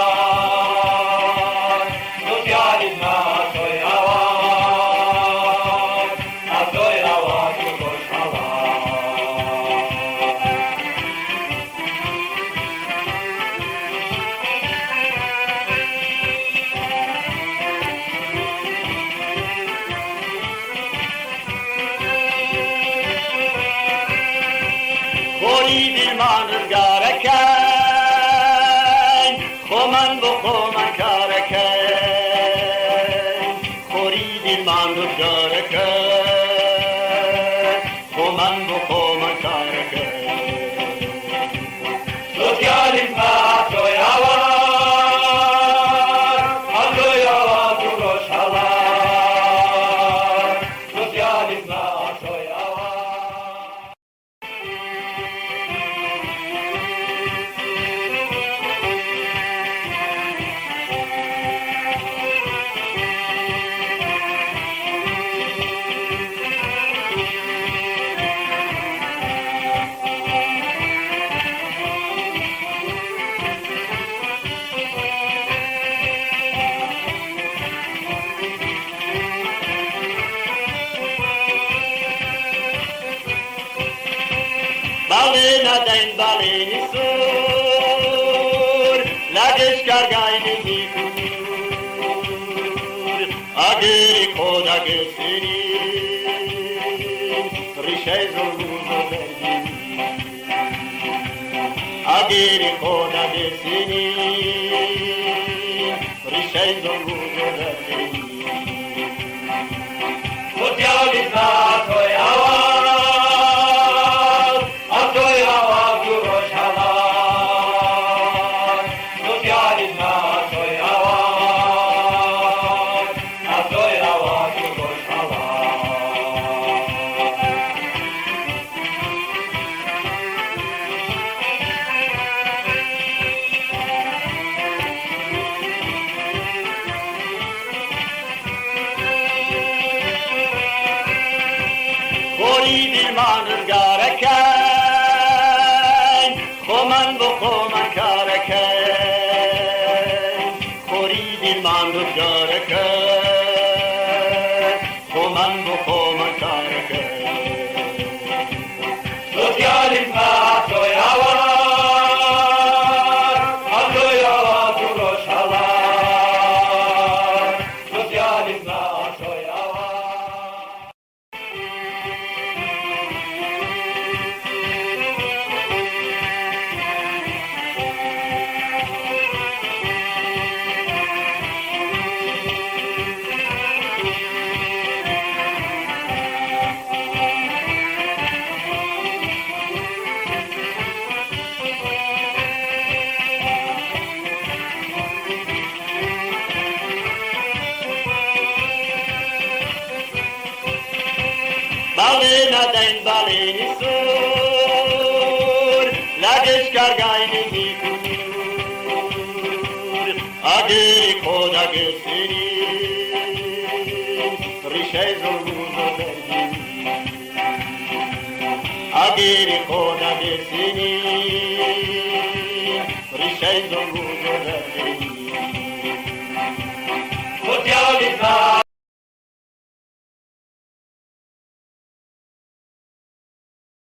سۆسیالیزم ئاسۆی ئاوات ئاسۆی ئاوات و ڕۆژهەڵات. خۆری دلمان ڕزگارەکەین خۆمان بۆ خۆمان کارەکەین خۆری دلمان ڕزگارەکەین خۆمان بۆ خۆمان کارەکەین سۆسیالیزم ئاسۆی ئاوات ئاسۆی ئاوات و ڕۆژهەڵات سۆسیالیزم ئاسۆی ئاوات. بەڵێ نەدەین بەڵێنی سوور لە گشت کارگای نزیک و دوور ئاگری خۆ دەگرسێنین ڕیشەی زوڵم و زۆردەرگین ئاگری خۆ دەگرسێنین ڕیشەی زوڵم و زۆردەرگین سۆسیالیزم ئاسۆی ئاوات ئاسۆی ئاوات و ڕۆژهەڵات سۆسیالیزم ئاسۆی ئاوات ئاسۆی ئاوات و ڕۆژهەڵات. خۆری دلمان ڕزگارەکەین خۆمان بۆ خۆمان کارەکەین خۆری دلمان ڕزگارەکەین خۆمان بۆ خۆمان کارەکەین سۆسیالیزم ئاسۆی ئاوات ئاسۆی ئاوات و ڕۆژهەڵات سۆسیالیزم ئاسۆی ئاوات. بەڵێ نەدەین بەڵێنی سوور لە گشت کارگای نزیک و دوور ئاگری خۆ دەگرسێنین ڕیشەی زوڵم و زۆردەرگی ئاگری خۆ دەگرسێنین ڕیشەی زوڵم و زۆردەرگی.